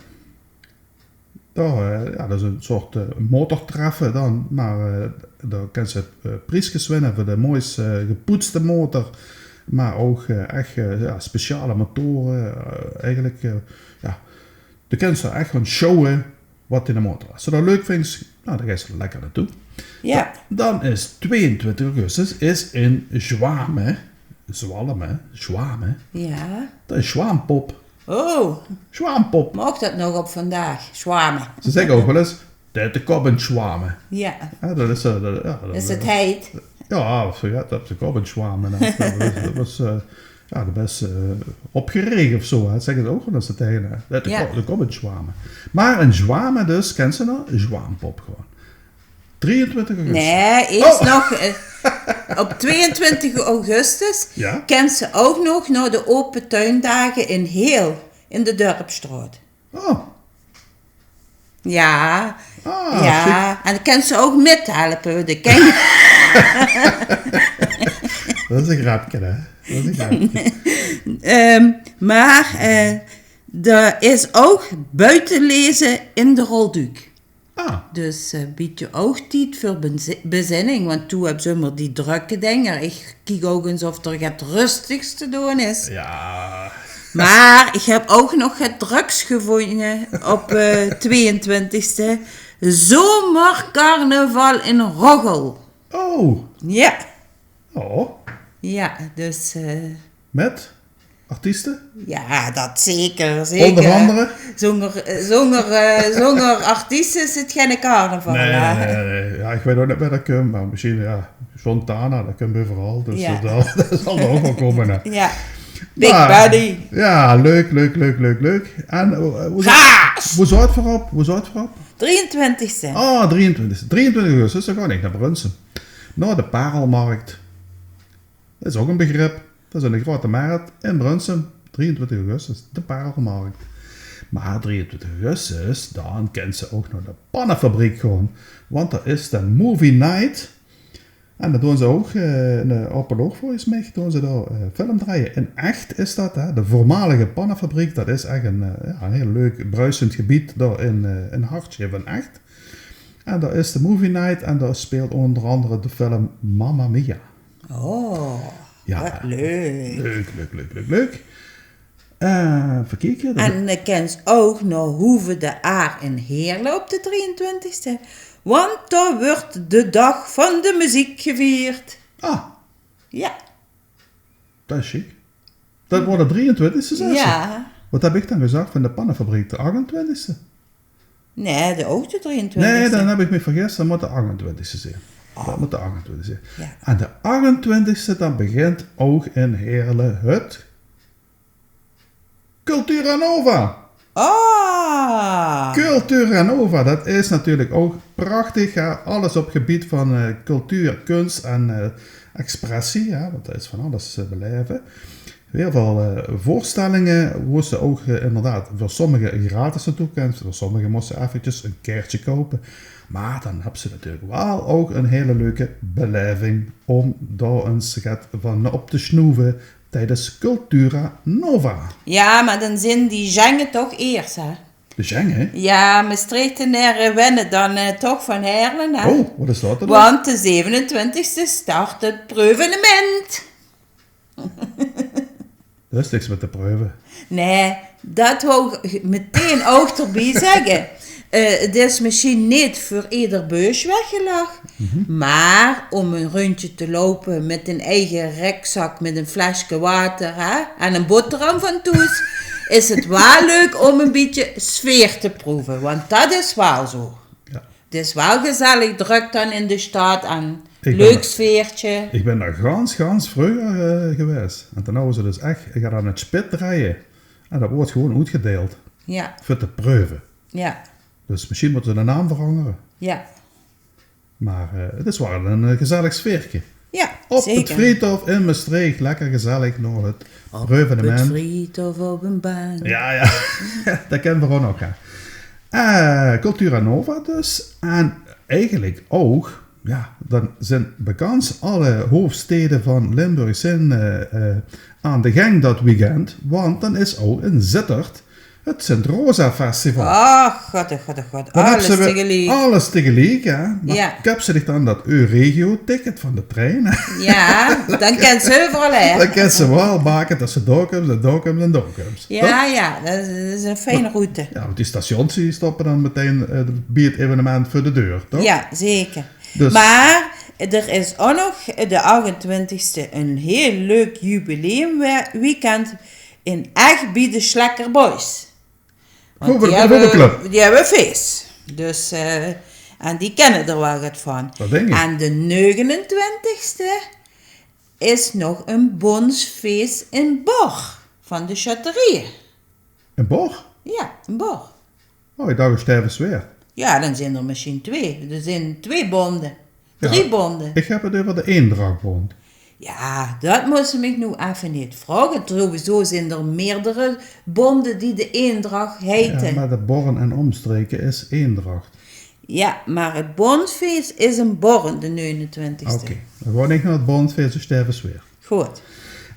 Dao, eh, jao, det is ein soort, eh, motortreffe dan, mer, eh, dao kins se, eh, prieskes winne veur de moois, eh, gepoetste motor, mer ouch, eh, ech, eh, jao, speciale motore, eh, eigelik, eh, jao, de kins dao ech gaon showe waat in de motor is. Es se det leuk vinjs, noe, dan geis se d'r lekker naotoe. Jao. Da-, dan is twieëntwintig augustus is in Zwame, Zwalme, Zwame. Jao. Det is Zwaampop. Oh. Zwaampop. Maag det nog op vandaag? Zwame. Ze zègke ouch waal ins, det de kop in Zwame. Jao. Jao, det is, eh, det, jao, det Is het heit? Jao, of zo, jao, det de kop in Zwame. Det, det is, det waas, eh, jao, de bès, eh, opgerege of zo, hè. Zègke ze ouch waal ins taenge, hè. Det de Jao. ko-, de kop in Zwame. Mer in Zwame dus, kins se nog? Zwaampop gewoon. Drieëntwintig augustus. Nae, eers Oh. nog, eh, op twieëntwintig augustus Jao? kins se ouch nog nao de Open Tuindage in Heel, in de Dörpstraot. Oh. Jao, Ah, jao. sjiek. En dan kins se ouch mithelpe, de kin- Det is ein grepke, hè? Det is ein grepke. Ehm, mer, eh, d'r is ouch buite leze in de Rolduc. Ah. Dus, eh, biedt dich ouch tied veur benzi-, bezinning, want doe höbs ummer die drökke dinger. Ich kiek ouch ins of d'r get rustigs te doon is. Jao. Mer ich höb ouch nog get dröks gevónje op, eh, twieëntwintigste. Zomercarnaval in Roggel. Oh. Jao. Oh. Jao, dus, eh, Mit artieste? Jao, det zeker, zeker. Ónger angere? Zónger, eh, zónger, eh, zónger artieste is het geine carnaval, Nae, hè? nae, nae, nae. Jao, ich weit ouch neet wae dao kump, mer mesjien, jao, Santana, det kump euveral, dus Jao. det, det zal d'r ouch waal kómme, hè. Jao. Big Mer, Buddy. jao, leuk, leuk, leuk, leuk, leuk. En, eh, wo, Gaas! wo zaot v'r op? Wo zaot v'r op? Drieëntwintigste. Ah, drieëntwintigste. Drieëntwintig augustus, dan gaon ich nao Brunssum. Nao de Parelmarkt. Det is ouch ein begrip. Det is ein groeate mert in Brunssum, drieëntwintig augustus, de Parelmarkt. Mer drieëntwintig augustus, dan kins se ouch nao de Pannefabriek gaon, want dao is de movie night. En dan doon ze ouch, eh, in, eh, Openloog volges mich, doon ze dao, eh, film drejje. In Echt is det, hè, de veurmalige Pannefabriek. Det is ech ein, eh, jao, ein hieël leuk bruisend gebied dao in, eh, in hartje van Echt. En dao is de movie night en dao speelt ónger angere de film Mamma Mia. Oh, Jao. wat leuk. Leuk, leuk, leuk, leuk, leuk. Eh, verkieke. En, eh, kins ouch nao Hoeve de Aar in Heerle op de drieëntwintigste. Want dao wuuert de dag van de meziek gevierd. Ah. Jao. Det is sjiek. Det waor de drieëntwintigste, zaes se? Jao. Waat höb ich dan gezag van de Pannefabriek, de achtentwintigste? Nae, de, ouch de drieëntwintigste. Nae, dan höb ich mich vergis, det mót de achtentwintigste zeen. Oh. Det mót de achtentwintigste zeen. Jao. En de achtentwintigste, dan begint ouch in Heerle het Cultura Nova. Ah. Cultura Nova, det is natuurlik ouch prachtig, hè. Alles op gebied van, eh, cultuur, kuns en, eh, expressie, hè, want dao is van alles te belaeve. Hiel väöl, eh, veurstellinge woe se ouch, eh, inderdaad veur sommige gratis nao toe kins, veur sommige mós se effekes ein kaertje koupe. Mer dan höbs se natuurlik waal ouch ein hiel leuke belaeving óm dao ins get van op te snoeve tiedes Cultura Nova. Jao, mer dan zeen die zjenge toch eers, hè? De zjenge? Jao, Mestreechtenere wenne dan, eh, toch van Heerlen, hè? Oh, waat is dat dan? Want de zevenentwintigste start 't preuvenemint. Dao is niks mit te preuve. Nae, dat wou ich meteen ouch d'rbie zègke. Eh, 't is mesjien neet veur eder beusj weggelag, mer óm ein rundje te loupe mit ein eige rekzak, mit ein flesje water, hè, en ein boterham van thoes, is 't waal leuk óm ein bietje sfeer te proeve, want dat is waal zoe. Jao. 't Is waal gezellig drök dan in de stad en leuk sfeertje. Ich bön dao gans, gans vreuger, eh, gewaes. En toen hawwe ze dus ech, ich had aan 't spit drejje. En dat woort gewoon oetgedeild. Jao. Veur te preuve. Jao. Dus mesjien mótte ze de naam verangere. Jao. Mer, eh, 't is waal ein, eh, gezellig sfeerke. Jao, zeker. Op 't Vriethof in Mestreech, lekker gezellig nao 't preuvenemint. Op 't Vriethof op ein bank. Jao, jao. Dat kinne v'r ouch nog, hè. Eh, Cultura Nova dus. En eigelik ouch, jao, dan zeen bekans alle hoofstede van Limburg zeen, eh, eh, aan de gang dat weekend. Want dan is ouch in Zitterd 't Sint Rosa Festival. Ach, god, oh god, oh god. Alles tegeliek. Alles tegeliek, hè? Mer köps se dich dan dat Euregio-ticket van de trein, hè? Jao, dan kins se euveral haer. Dan kins se waal make tösse Dokums en Dokums en Dokums. Jao, jao, dat is, dat is ein fijn route. Jao, want die stations die stoppe dan meteen, eh, bie 't evenement veur de deur, toch? Jao, zeker. Dus mer d'r is ouch nog de achtentwintigste ein hiel leuk jubileumweekend in Ech bie de Slekker Boys. Want die höbbe, die höbbe fees. Dus, eh, en die kènne d'r waal get van. En de neugenentwintigste is nog ein bóndsfees in Bor van de sjötterieje. In Bor? Jao, in Bor. Oh, ich dach in Stuyverswert. Jao, dan zeen d'r mesjien twee. D'r zeen twee bónde. Drie bónde. Ich höb 't euver de Eendrachtbónd. Jao, dat mós se mich noe effe neet vraoge. Sowieso zeen d'r meerdere bónde die de Eendrach heite. Jao, mer de Born en Omstreken is Eendracht. Jao, mer 't bóndsfees is in Born de neugenentwintigste. Oké, dan gaon ich nao 't bóndsfees in Stuyverswert. Good.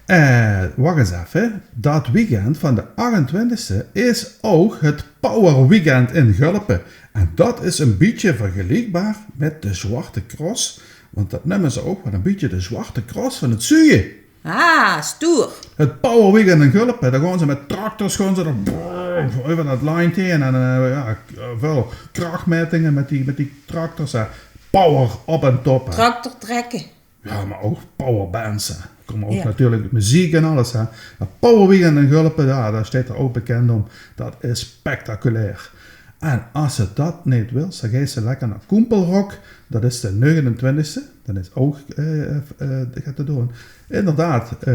Eh, wach ins effe. Dat weekend van de achtentwintigste is ouch 't Power Weekend in Gulpe. En dat is ein bietje vergeliekbaar mit de Zwarte Cross, want dat neume ze ouch waal ein bietje de Zwarte Cross van 't zuuje. Ah, stoer. 't Power Weekend in Gulpe, dao gaon ze mit tractors, gaon ze d'r brrr euver dat landj haer en, eh, jao, väöl krachmetinge mit die, mit die tractors, hè. Power op en top, hè. Tractor trèkke. Jao, mer ouch powerbands, hè. D'r kómme ouch natuurlik meziek en alles, hè. Mer Power Weekend in Gulpe, jao, dao steit 'r ouch bekènd óm. Dat is spectaculair. En es se dat neet wils, dan geis se lekker nao Koempelrok. Dat is de neugenentwintigste. Dat is ouch, eh, eh, eh, get te doon. Inderdaad, eh,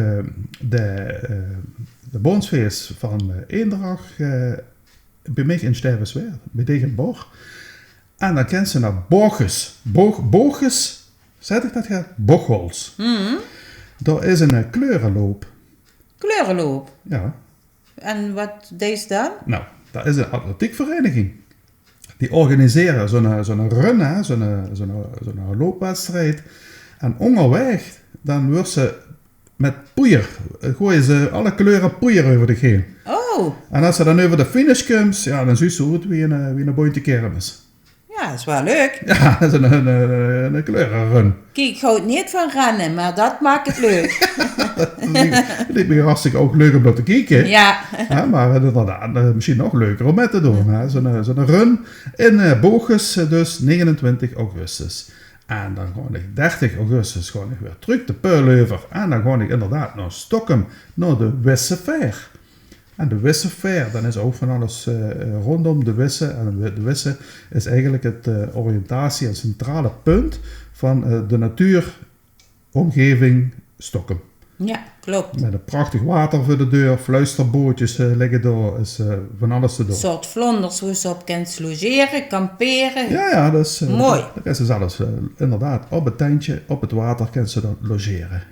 de, eh, de bóndsfees van, eh, Eendrach, eh, bie mich in Stuyverswert, bie dich in Bor. En dan kins se nao Bochels. Boch-, Bochels? Zèt ich dat good? Bochols. Dao is ein, eh, kleureloop. Kleureloop? Jao. En wat deis se dan? Nou, dat is ein atletiekvereiniging. Die organisere zoe'n, zoe'n run, hè, zoe'n, zoe'n, zoe'n loopwedstrijd. En óngerwaeg, dan weurs se mit poeier, eh, goeje ze alle kleure poeier euver dich haer. Oh. En es se dan euver de finish kums, jao, dan zuus se oet wie ein, eh, wie ein bóntje kermis. Jao, dat is waal leuk. Jao, dat is ein, ein, ein, ein kleurerun. Kiek, ich haoj neet van renne, mer dat maak 't leuk. Liek mich hartstikke ouch leuk óm nao te kieke. Jao. Jao, mer inderdaad, eh, mesjien nog leuker óm mit te doon, hè. Zoe'n, eh, zoe'n run in, eh, Bochels, eh, dus negenentwintig augustus. En dan gaon ich dertig augustus gaon ich weer trök de Peul euver. En dan gaon ich inderdaad nao Stokkem, nao de Wisse Fair. En de Wisse Fair, dan is ouch van alles, eh, róndóm de Wisse. En de Wi-, de Wisse is eigelik 't, eh, oriëntatie- en centrale punt van, eh, de natuurómgeving Stokkem. Jao, klop. Mit ein prachtig water veur de deur, fluisterbootjes, eh, ligke dao, is, eh, van alles te doon. Ein soort vlonders wo se op kins logere, kampere. Jao, jao, dat is, eh, mooi. Dat kins se zelfs, eh, inderdaad, op 't tentje, op 't water kins se dan logere.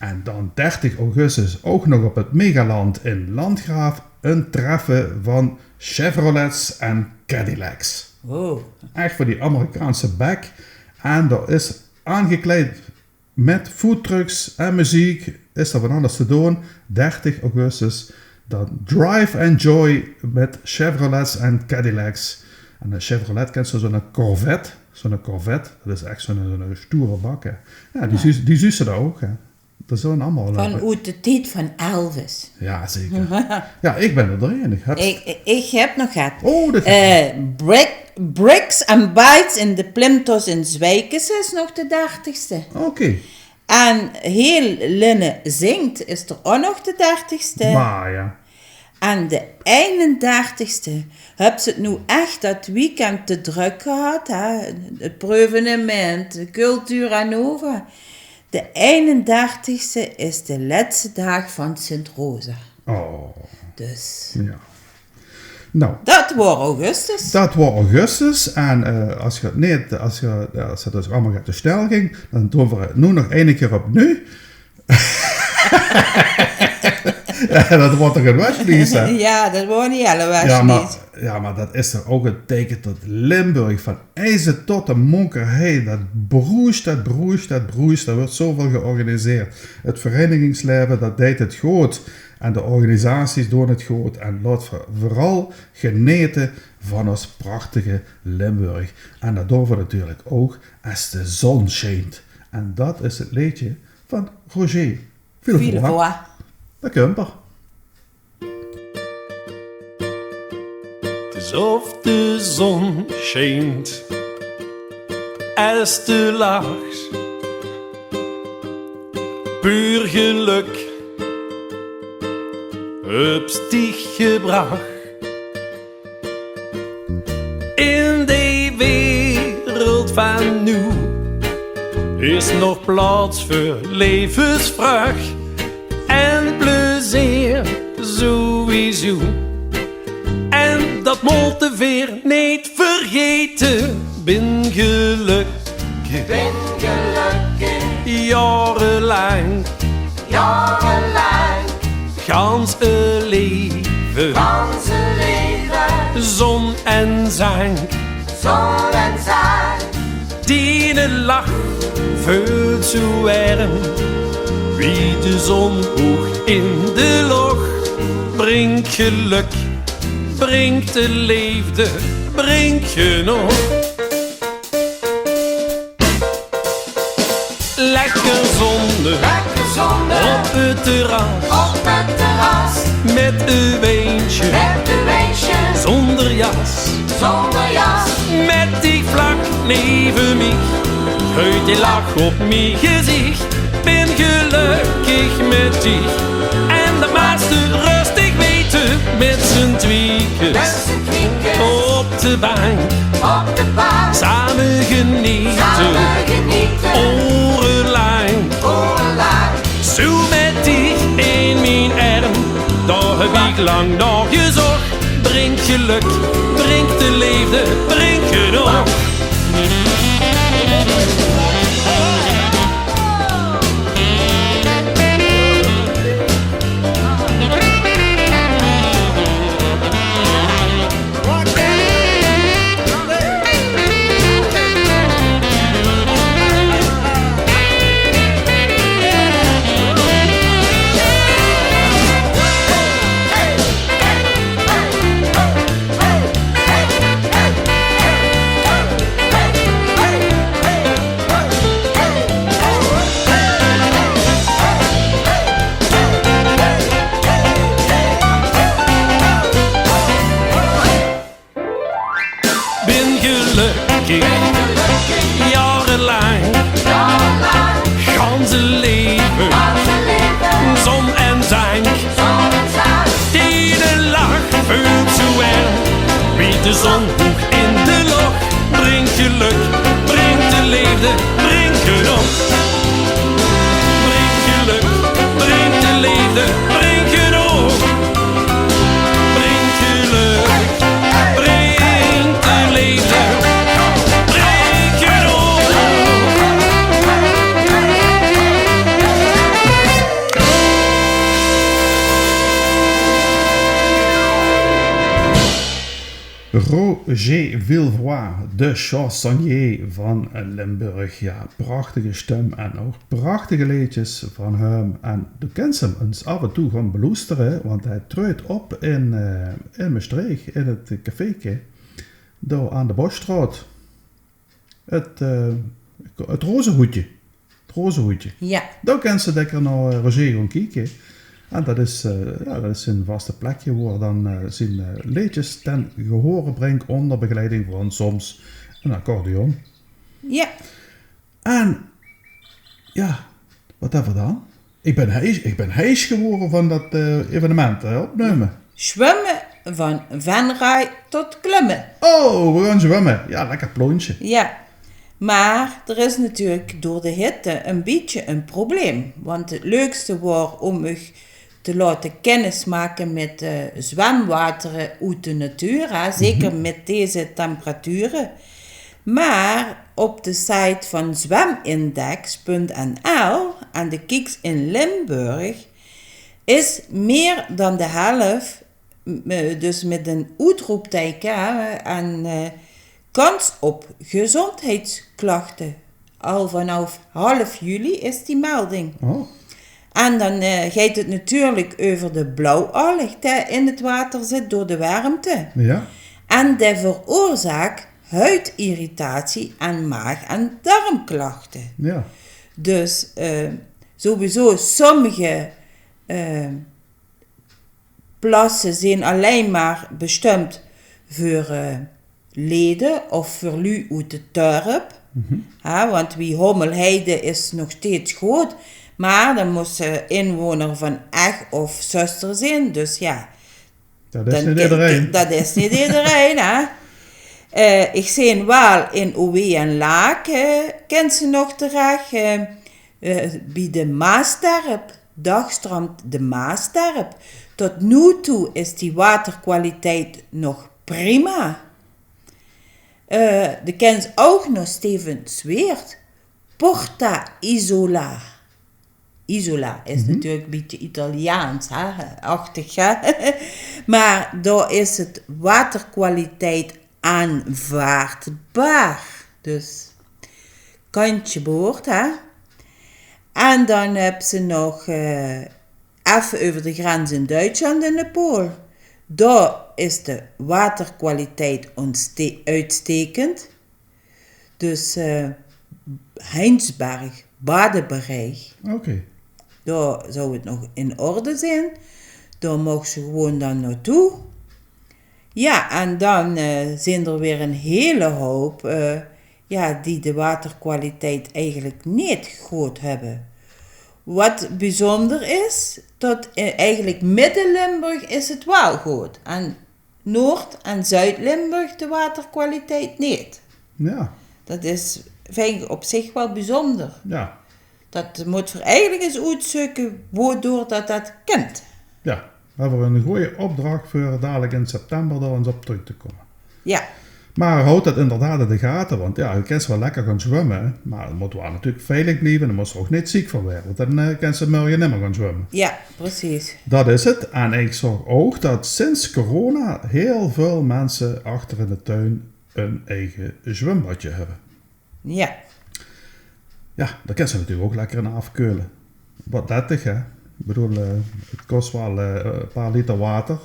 En dan dertig augustus ouch nog op 't Megaland in Landgraaf e treffe van Chevrolets en Cadillacs. Oh. Ech veur die Amerikaanse bek. En dao is aangekleid mit foodtrucks en meziek is d'r van alles te doon. Dertig augustus, dan Drive and Joy mit Chevrolets en Cadillacs. En 'n Chevrolet, kins se, zoe'n Corvette. Zoe'n Corvette, dat is ech zoe'n, zoe'n stoere bak, hè. Jao, die zuus, die zuus se dao ouch, hè. Dat is zoe'n allemaol, hè. Van oet de tied van Elvis. Jao, zeker. Jao, ich bin d'r doorhaer. Ich höb nog get. Oh, dat... Eh, Brick-, Bricks and Bytes in de Plimtos in Zwijkes is nog de dertigste. Oké. En Heel Linne Zingt is d'r ouch nog de dertigste. Mer jao. En de einendertigste, höbs se 't noe ech dat weekend te drök gehad, hè? 't Preuvenemint, de Cultura Nova. De einendertigste is de lètste daag van Sint Rosa. Oh. Dus. Jao. Noe. Dat waor augustus. Dat waor augustus. En, eh, es geer 't neet, es geer, jao, es 't dus allemaol get te snel ging, dan doon v'r 't noe nog eine kier opnuuj. Jao, dat waor toch 'n weslies, hè? Jao, dat waor 'n hiel weslies. Jao, mer, jao, mer dat is toch ouch 't teike tot Limburg van Eijsde tot de Monkerhei, dat broeis, dat broeis, dat broeis. D'r wuuert zoväöl georganiseerd. 't Vereinigingslaeve, dat deit 't good. En de organisaties doon 't good. En laot v'r veural genete van ós prachtige Limburg. En dat doon v'r natuurlik ouch es de zon sjient. En dat is 't leedje van Roger Villebois. Villebois. Dao kump 'r. 't Is of de zon sjient, es de lachs, puur gelök, höbs diech gebrach. In de wereld van noe is nog plaots veur levensvreug en plezeer sowieso. En dat mote veer neet vergete, bin gelökkig. Bin gelökkig. Jaorelank. Jaorelank. Gans e leve. Gans e leve. Zon en zank. Zon en zank. Diene lach veult zoe werm wie de zon hoeg in de loch. Bringk gelök, bringk de leefde, bringk genóg. Lekker zónne. Lekker zónne. Op 't terras. Op 't terras. Mit e wiensje. Mit e wiensje. Zónger jas. Zónger jas. Mit dich vlak neve mich. Huit de lach op mien gezicht. Bin gelökkig mit dich. En dat maagste rustig weite. Mit z'n twiekes. Mit z'n twiekes. Op de bank. Op de bank. Same geniete. Same geniete. Oerelank. Oerelank. Zoe mit dich in mien erm, dao höb ich lang nao gezoch. Bringk gelök, bringk de leefde, bringk genóg. Roger Villevrois, de chansonnier van Limburg. Ja, prachtige stum en ouch prachtige leedjes van häöm. En doe kins häöm ins aaf en toe gaon beloestere, want hae treujt op in, eh, in Mestreech, in 't cafeeke, dao aan de Bosstraot. 't, eh, 't Rozehoedje. 't Rozehoedje. Ja. Dao kins se lekker nao, eh, Roger gaon kieke. En dat is, eh, ja, dat is zien vaste plekje, wo 'r dan, eh, zien, eh, leedjes ten gehore bringk ónger begeleiding van soms 'n accordeon. Ja. En, ja, wat höbbe v'r dan? Ich bin heis, ich bin heis gewore van dat, eh, evenement, eh, opnumme. Zwumme van Venray tot Klumme. Oh, v'r gaon zwumme. Ja, lekker ploontje. Ja, maar d'r is natuurlik door de hitte 'n bietje 'n probleem. Want 't leukste waor óm uch te laote kennis make mit, eh, zwemwatere oet de natuur, hè, zeker mit deze temperature. Maar op de site van zwemindex punt n l en de Kieks in Limburg is mier dan de helf, m-, eh, dus mit 'n oetroepteike, hè, en, eh, kans op gezondheidsklachte. Al vanaaf half juli is die melding. Oh. En dan, eh, geit 't natuurlik euver de blauwalg die in 't water zit door de wermte. Ja. En die veroorzaak huidirritatie en maag- en darmklachte. Ja. Dus, eh, sowieso sommige, eh, plasse zeen allein maar bestump veur, eh, lede of veur luuj oet 't dörp. Mhm. Hè, want wie Hommelheide is nog steeds good, maar dan mós se inwoner van Ech of Zöstere zeen. Dus ja, dat is neet ederein. Dat is neet ederein, hè. Eh, ich zeen waal in Oweë en Laak, eh, kins se nog terech, eh, eh, bie de Maasderp, dagstrand de Maasderp. Tot noe toe is die waterkwaliteit nog prima. Eh, de kins ouch nog Stevensweert, Porta Isola. Isola is natuurlik 'n bietje Italiaans, hè, achtig, hè. Maar dao is 't waterkwaliteit aanvaardbaar. Dus kantje boord, hè. En dan höbs se nog, eh, effe euver de grens in Duitsland in de Pool. Dao is de waterkwaliteit ontste-, uitstekend. Dus, eh, Heinsberg, badebereich. Oké. Dao zou 't nog in orde zeen. Dao moogs se gewoon dan naotoe. Ja, en dan, eh, zeen d'r weer 'n hele houp, eh, ja, die de waterkwaliteit eigelik neet good höbbe. Wat bezunjer is, tot, eh, eigelik Midde-Limburg is 't waal good. En Noord- en Zuid-Limburg de waterkwaliteit neet. Ja. Dat is, vinj ich op zich waal bezunjer. Ja. Dat mót v'r eigelik ins oetzeuke wodoor dat dat kint. Ja, v'r höbbe 'n gooj opdrach veur dalik in september dao ins op trök te kómme. Ja. Maar haoj dat inderdaad in de gate, want ja, de kins waal lekker gaon zwumme, maar 't mót waal natuurlik veilig blieve en dan mós se d'r ouch neet ziek van waere, want dan, eh, kins se mörge nimmer gaon zwumme. Ja, precies. Dat is 't. En ich zaog ouch dat sinds corona hiel väöl minse achter in de tuin 'n eige zwumbadje höbbe. Ja. Ja, dao kins se natuurlik ouch lekker in aafkeule. Wat dettig, hè? Ich bedoel, eh, 't kos waal, eh, 'n paar liter water.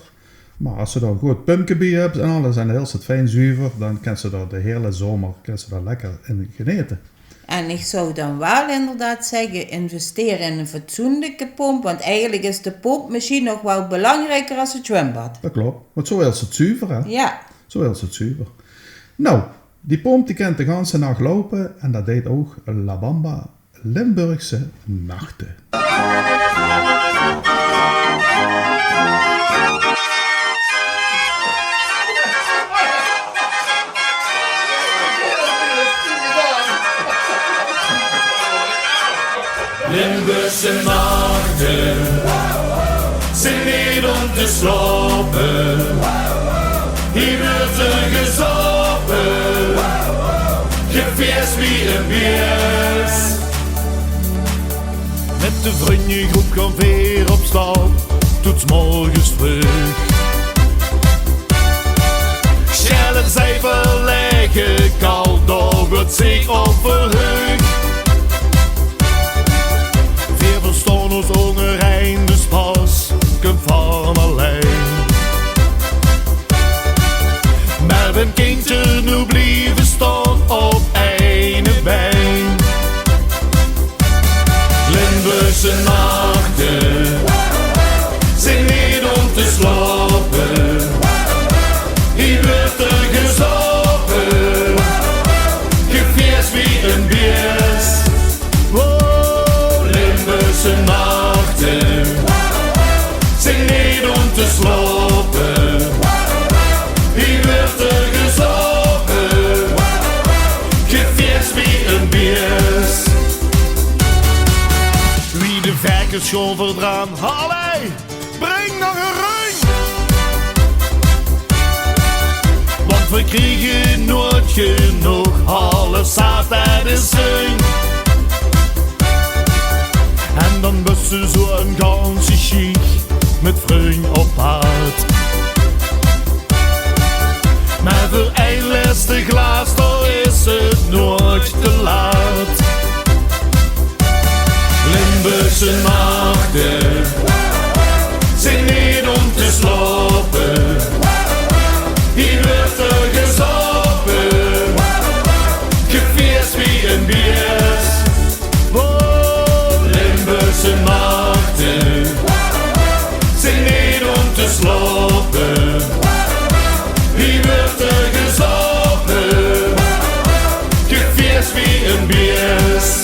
Maar es se dao 'n good pumpke bie höbs en alles en hils 't fijn zuver, dan kins se dao de hiele zomer, kins se dao lekker in genete. En ich zou dan waal inderdaad zègke, investeer in 'n fatsoenlike pomp, want eigelik is de pomp mesjien nog waal belangrijker es 't zwumbad. Dat klop, want zo hils se 't zuver, hè? Ja. Zo hils se 't zuver. Nou, die pomp die kint de ganse nach loupe en dat deit ouch La Bamba Limburgse Nachte. Limburgse nachte zeen neet óm te slaope. Hie weurt d'r gezaope, gefees wie e bees. Mit de vrunjegroep gaon veer op stap, toets morges vreug. Sjel Zij verlegen kal, dao weurt zich op verheug. Veer verstaon os óngerein, dus pas kump van allein. Mer wen kintj d'r noe blieve staon op eine bein? Limburgse nachte zeen neet óm te slaope. Hie weurt d'r gezaope, gefees wie ein bees. Wow, Limburgse nachte zeen neet óm te slaope. Hie weurt d'r gezaope, gefees wie ein bees. Wie de verkes sjoon verdraan. Allee, bring nog ein run. Want veer kriege noeats genóg, half zaat, det is zin. En dan bös se zoe'n ganse sjiech mit vrunj op paad. Mer veur ein lèste glaas, dao is 't noeats te laat. Limburgse nachte zeen neet óm te slaope. Hie weurt d'r gezaope, gefees wie ein bees. Wow, Limburgse nachte zeen neet óm te slaope. Hie weurt d'r gezaope, gefees wie ein bees.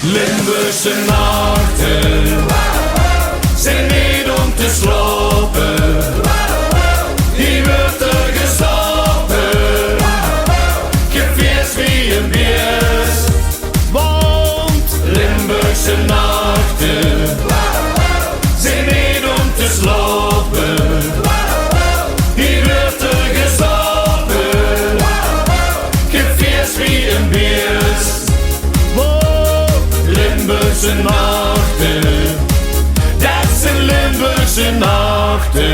Limburgse nachte zeen neet óm te slaope. Hie weurt d'r gezaope, gefees wie ein bees. Want Limburgse nachte zeen neet óm te slaope. Hie weurt d'r gezaope, gefees wie ein bees. Wow, Limburgse nachte, det zeen Limburgse nachte.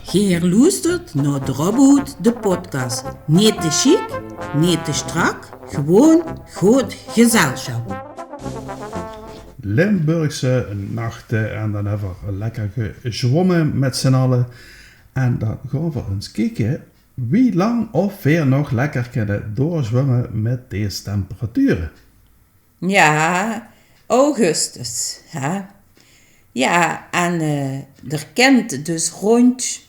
Geer loestert nao Drop-Oet, de podcast. Neet te sjiek, neet te sjtrak, gewoon good gezelsjap. Limburgse nachte en dan höbbe veer lekker gezwómme mit z'n alle. En dan gaon veer ins kieke wie lang of veer nog lekker kinne doorzwómme mit dees temperature. Jao, augustus, hè. Jao, en, eh, d'r kint dus róndj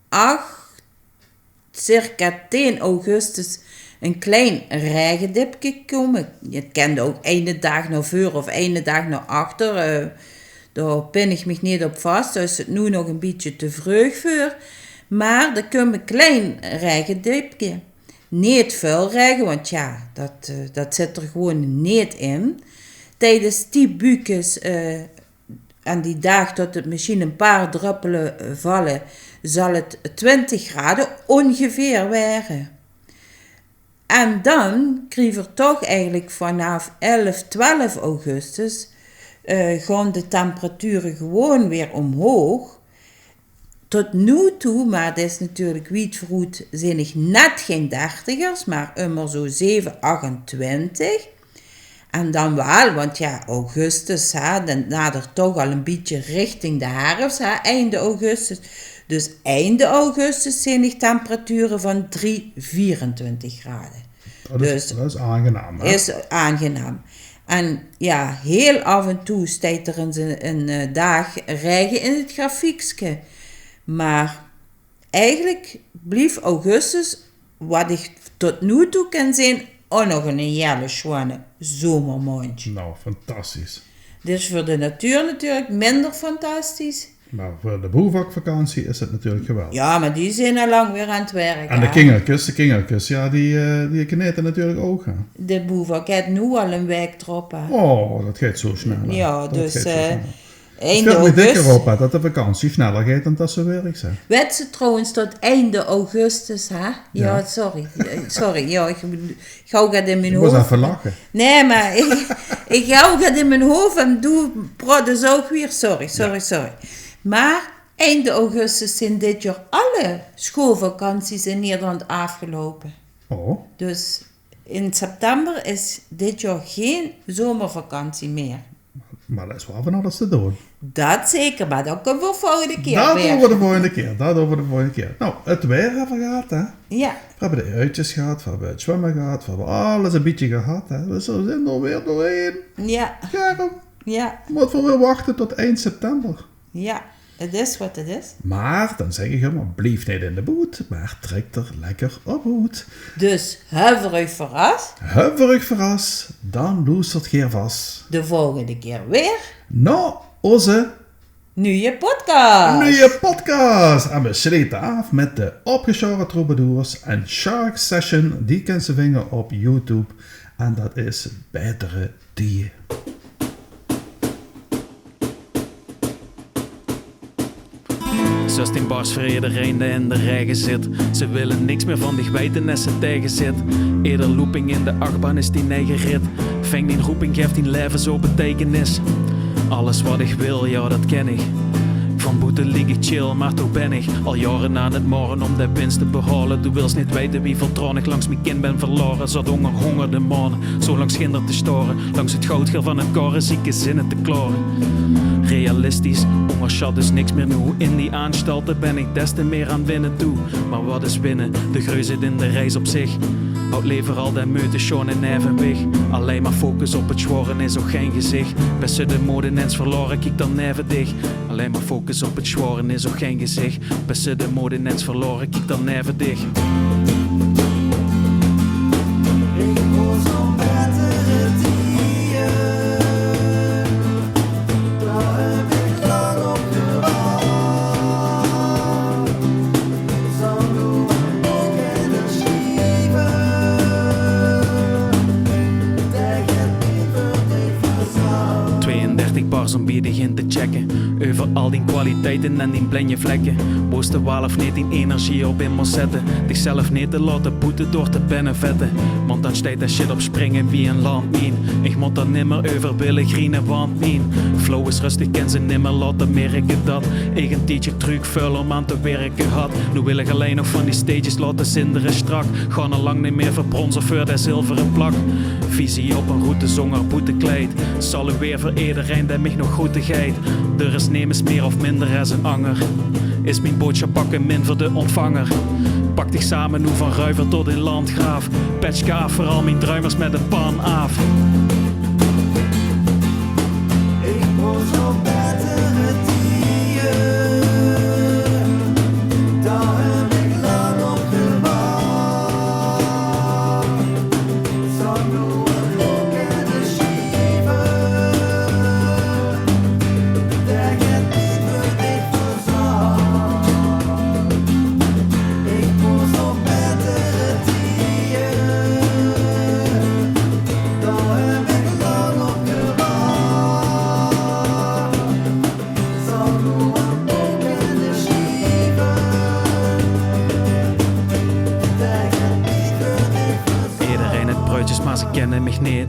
ach, circa tieën augustus ein klein raegedipke kómme. 't Kint ouch eine daag nao veur of eine daag nao achter. Eh, dao pin ich mich neet op vas. Dao is 't noe nog ein bietje te vreug veur. Mer d'r kump ein klein raegedipke. Neet väöl raege, want jao, det, eh, det zit d'r gewoon neet in. Tiedes die buukes, eh, aan die daag tot 't mesjien ein paar dröppele valle, zal 't twintig grade óngeveer waere. En dan kriege v'r toch eigelik vanaaf elf, twelf augustus, eh, gaon de temperature gewoon weer ómhoog. Tot noe toe, mer 't is natuurlik wied veuroet, zeen ich net gein dertigers, mer ummer zoe zeve, achtentwintig. En dan waal, want jao, augustus, hè, dan nadert toch al ein bietje richting de herfs, hè, einde augustus. Dus einde augustus zeen ich temperature van drie, vierentwintig grade. Det is, dus det is aangenaam, hè? Is aangenaam. En jao, hiel aaf en toe steit d'r ins ein, ein, eh, daag raege in 't grafiekske. Mer eigelik blief augustus, wat ich tot noe toe kin zeen, ouch nog ein hiele sjoeane zomermaondj. Nou, fantastisch. Dus veur de natuur natuurlik minder fantastisch. Mer veur de boevakvakantie is 't natuurlik geweldig. Jao, mer die zeen al lang weer aan 't werk, hè. En de kingerkes, de kingerkes, jao, die, eh, die knete natuurlik ouch, hè. De boevak haet noe al ein waek d'rop, hè. Oh, dat geit zo snel, hè. Jao, dus, eh, einde augustus. 't Vilt mich dikker op, hè, dat de vakantie sneller geit dan dat ze wirk, hè. Wèts se trouwens tot einde augustus, hè? Jao, sorry. Eh, sorry, jao, ich, ich haw get in mien hoofd. Ich mós effe lache. Nae, mer ich, ich haw get in mien hoofd en doe praots ouch weer. Sorry, sorry, sorry. Mer einde augustus zeen dit jaor alle schoolvakanties in Nederland aafgeloupe. Oh. Dus in september is dit jaor gein zomervakantie mee. Mer d'r is waal van alles te doon. Dat zeker, mer dat kómme v'r de volgende kier weer. Dat doon v'r de volgende kier, dat doon v'r de volgende kier. Noe, 't waer höbbe v'r gehad, hè? Jao. V'r höbbe de uitjes gehad, v'r höbbe 't zwumme gehad, v'r höbbe alles ein bietje gehad, hè. Dus v'r zeen d'r weer doorhaer. Jao. Jao. Mótte v'r weer wachte tot eind september. Jao, 't is wat 't is. Mer dan zègk ich ummer, blief neet in de boet, mer trèk d'r lekker op oet. Dus, höbbe v'r uch verras? Höbbe v'r uch verras? Dan loestert geer vas de volgende kier weer nao ózze nuje podcast. Nuje podcast! En v'r slete aaf mit de Opgesjaore Troubadours en Shark Session. Die kins se vinge op YouTube. En dat is Baetere Tieje. Zöstien bars veur ederein dae in de raege zit. Ze wille niks mier van dich weite es ze taege zit. Eder looping in de achbaan is dien eige rit. Ving dien roeping, gaef dien laeve zoe beteikenis. Alles wat ich wil, jao, dat kin ich. Van boete liek ich chill, mer toch bin ich al jaore aan 't morre óm de wins te behaole. Doe wils neet weite wieväöl traone ich langs mien kin bin verlaore. Zat ónger hóngerde maone zoe lang schinder te staore, langs 't goudgeel van 't kore, zieke zinne te klaore. Realistisch, óngersjat, dus niks mier noe. In die aanstalte bin ich des te mier aan winne toe. Mer wat is winne? De greu zit in de reis op zich. Haud lever al de meute sjoon in evenwich. Allein mer focus op 't sjaore is ouch gein gezich. Bis se de mood ins verlaore, kiek dan neve dich. Allein mer focus op 't sjaore is ouch gein gezich. Bis se de mood ins verlaore, kiek dan neve dich. Twieëndertig bars óm bie dich in te checke. Euver al dien kwaliteite en dien blinje vlekke. Wos te waal of neet dien energie op in mós zètte. Dichzelf neet te laote boete door te benevette. Want dan steit de shit op springe wie ein landmien. Ich mót d'r nimmer euver wille griene, want mien flow is rustig, kin ze nimmer laote mirke dat ich ein tiedje trök väöl óm aan te wirke had. Noe wil ich allein nog van die stages laote zindere strak. Gaon al lang neet mier veur brons of veur de zilvere plak. Visie op ein route zónger boetekleid. Salueer veur ederein dae mich nog groete geit. D'r is nemes mier of minder es ein anger. Is mien boodsjap pakke min veur de óntvanger. Pak dich same noe van ruiver tot in landgraaf. Patch aaf veur al mien druimers mit ein pan aaf. Ich wol zoe baetere tieje, dao höb ich lang op gewach. Zal noe ein boek in de sjieve, dao geit neet veur dich verzorg. Ich wol zoe baetere tieje, dao höb ich lang op gewach. Zal noe ein boek in de sjieve, dao geit neet veur dich verzorg. Ederein haet bruidjes, mer ze kenne mich neet.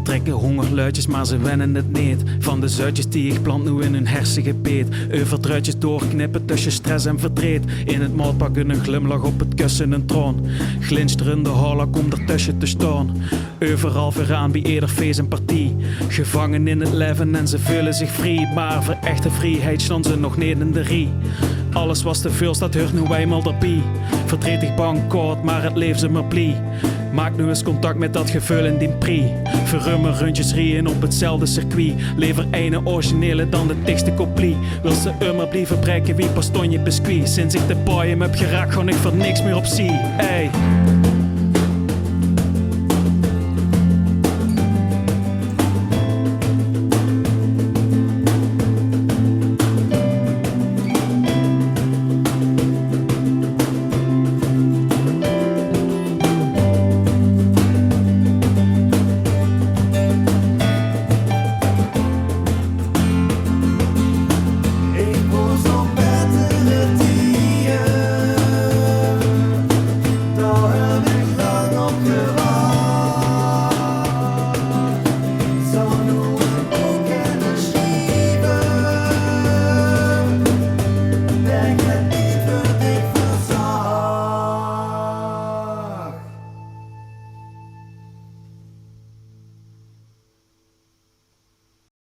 Trèkke hóngerluidjes, mer ze wenne 't neet. Van de zuitjes die ich plant noe in hun hersegebeet. Euver druitjes doorknippe tösje stress en verdreet. In 't maotpak ein glimlach, op 't kusse ein traon. Glinsterende haorlak óm d'r tösje te staon. Euveral veuraan bie eder fees en partie. Gevange in 't laeve en ze veule zich vrie. Mer veur echte vrieheid staon ze nog neet in de rie. Alles wat te väöl steit, huurt noe einmaol d'rbie. Verdrietig, bang, kwaod, mer 't leefs ummer blie. Maak noe ins contact mit dat geveul in dien prie. Veur ummer rundjes rieje op 'tzelfde circuit. Lever eine originele dan de dichste kopie. Wils te ummer blieve braeke wie Bastogne biscuit. Sinds ich de podium höb geraak, gaon ich veur niks mier op zie. Ey.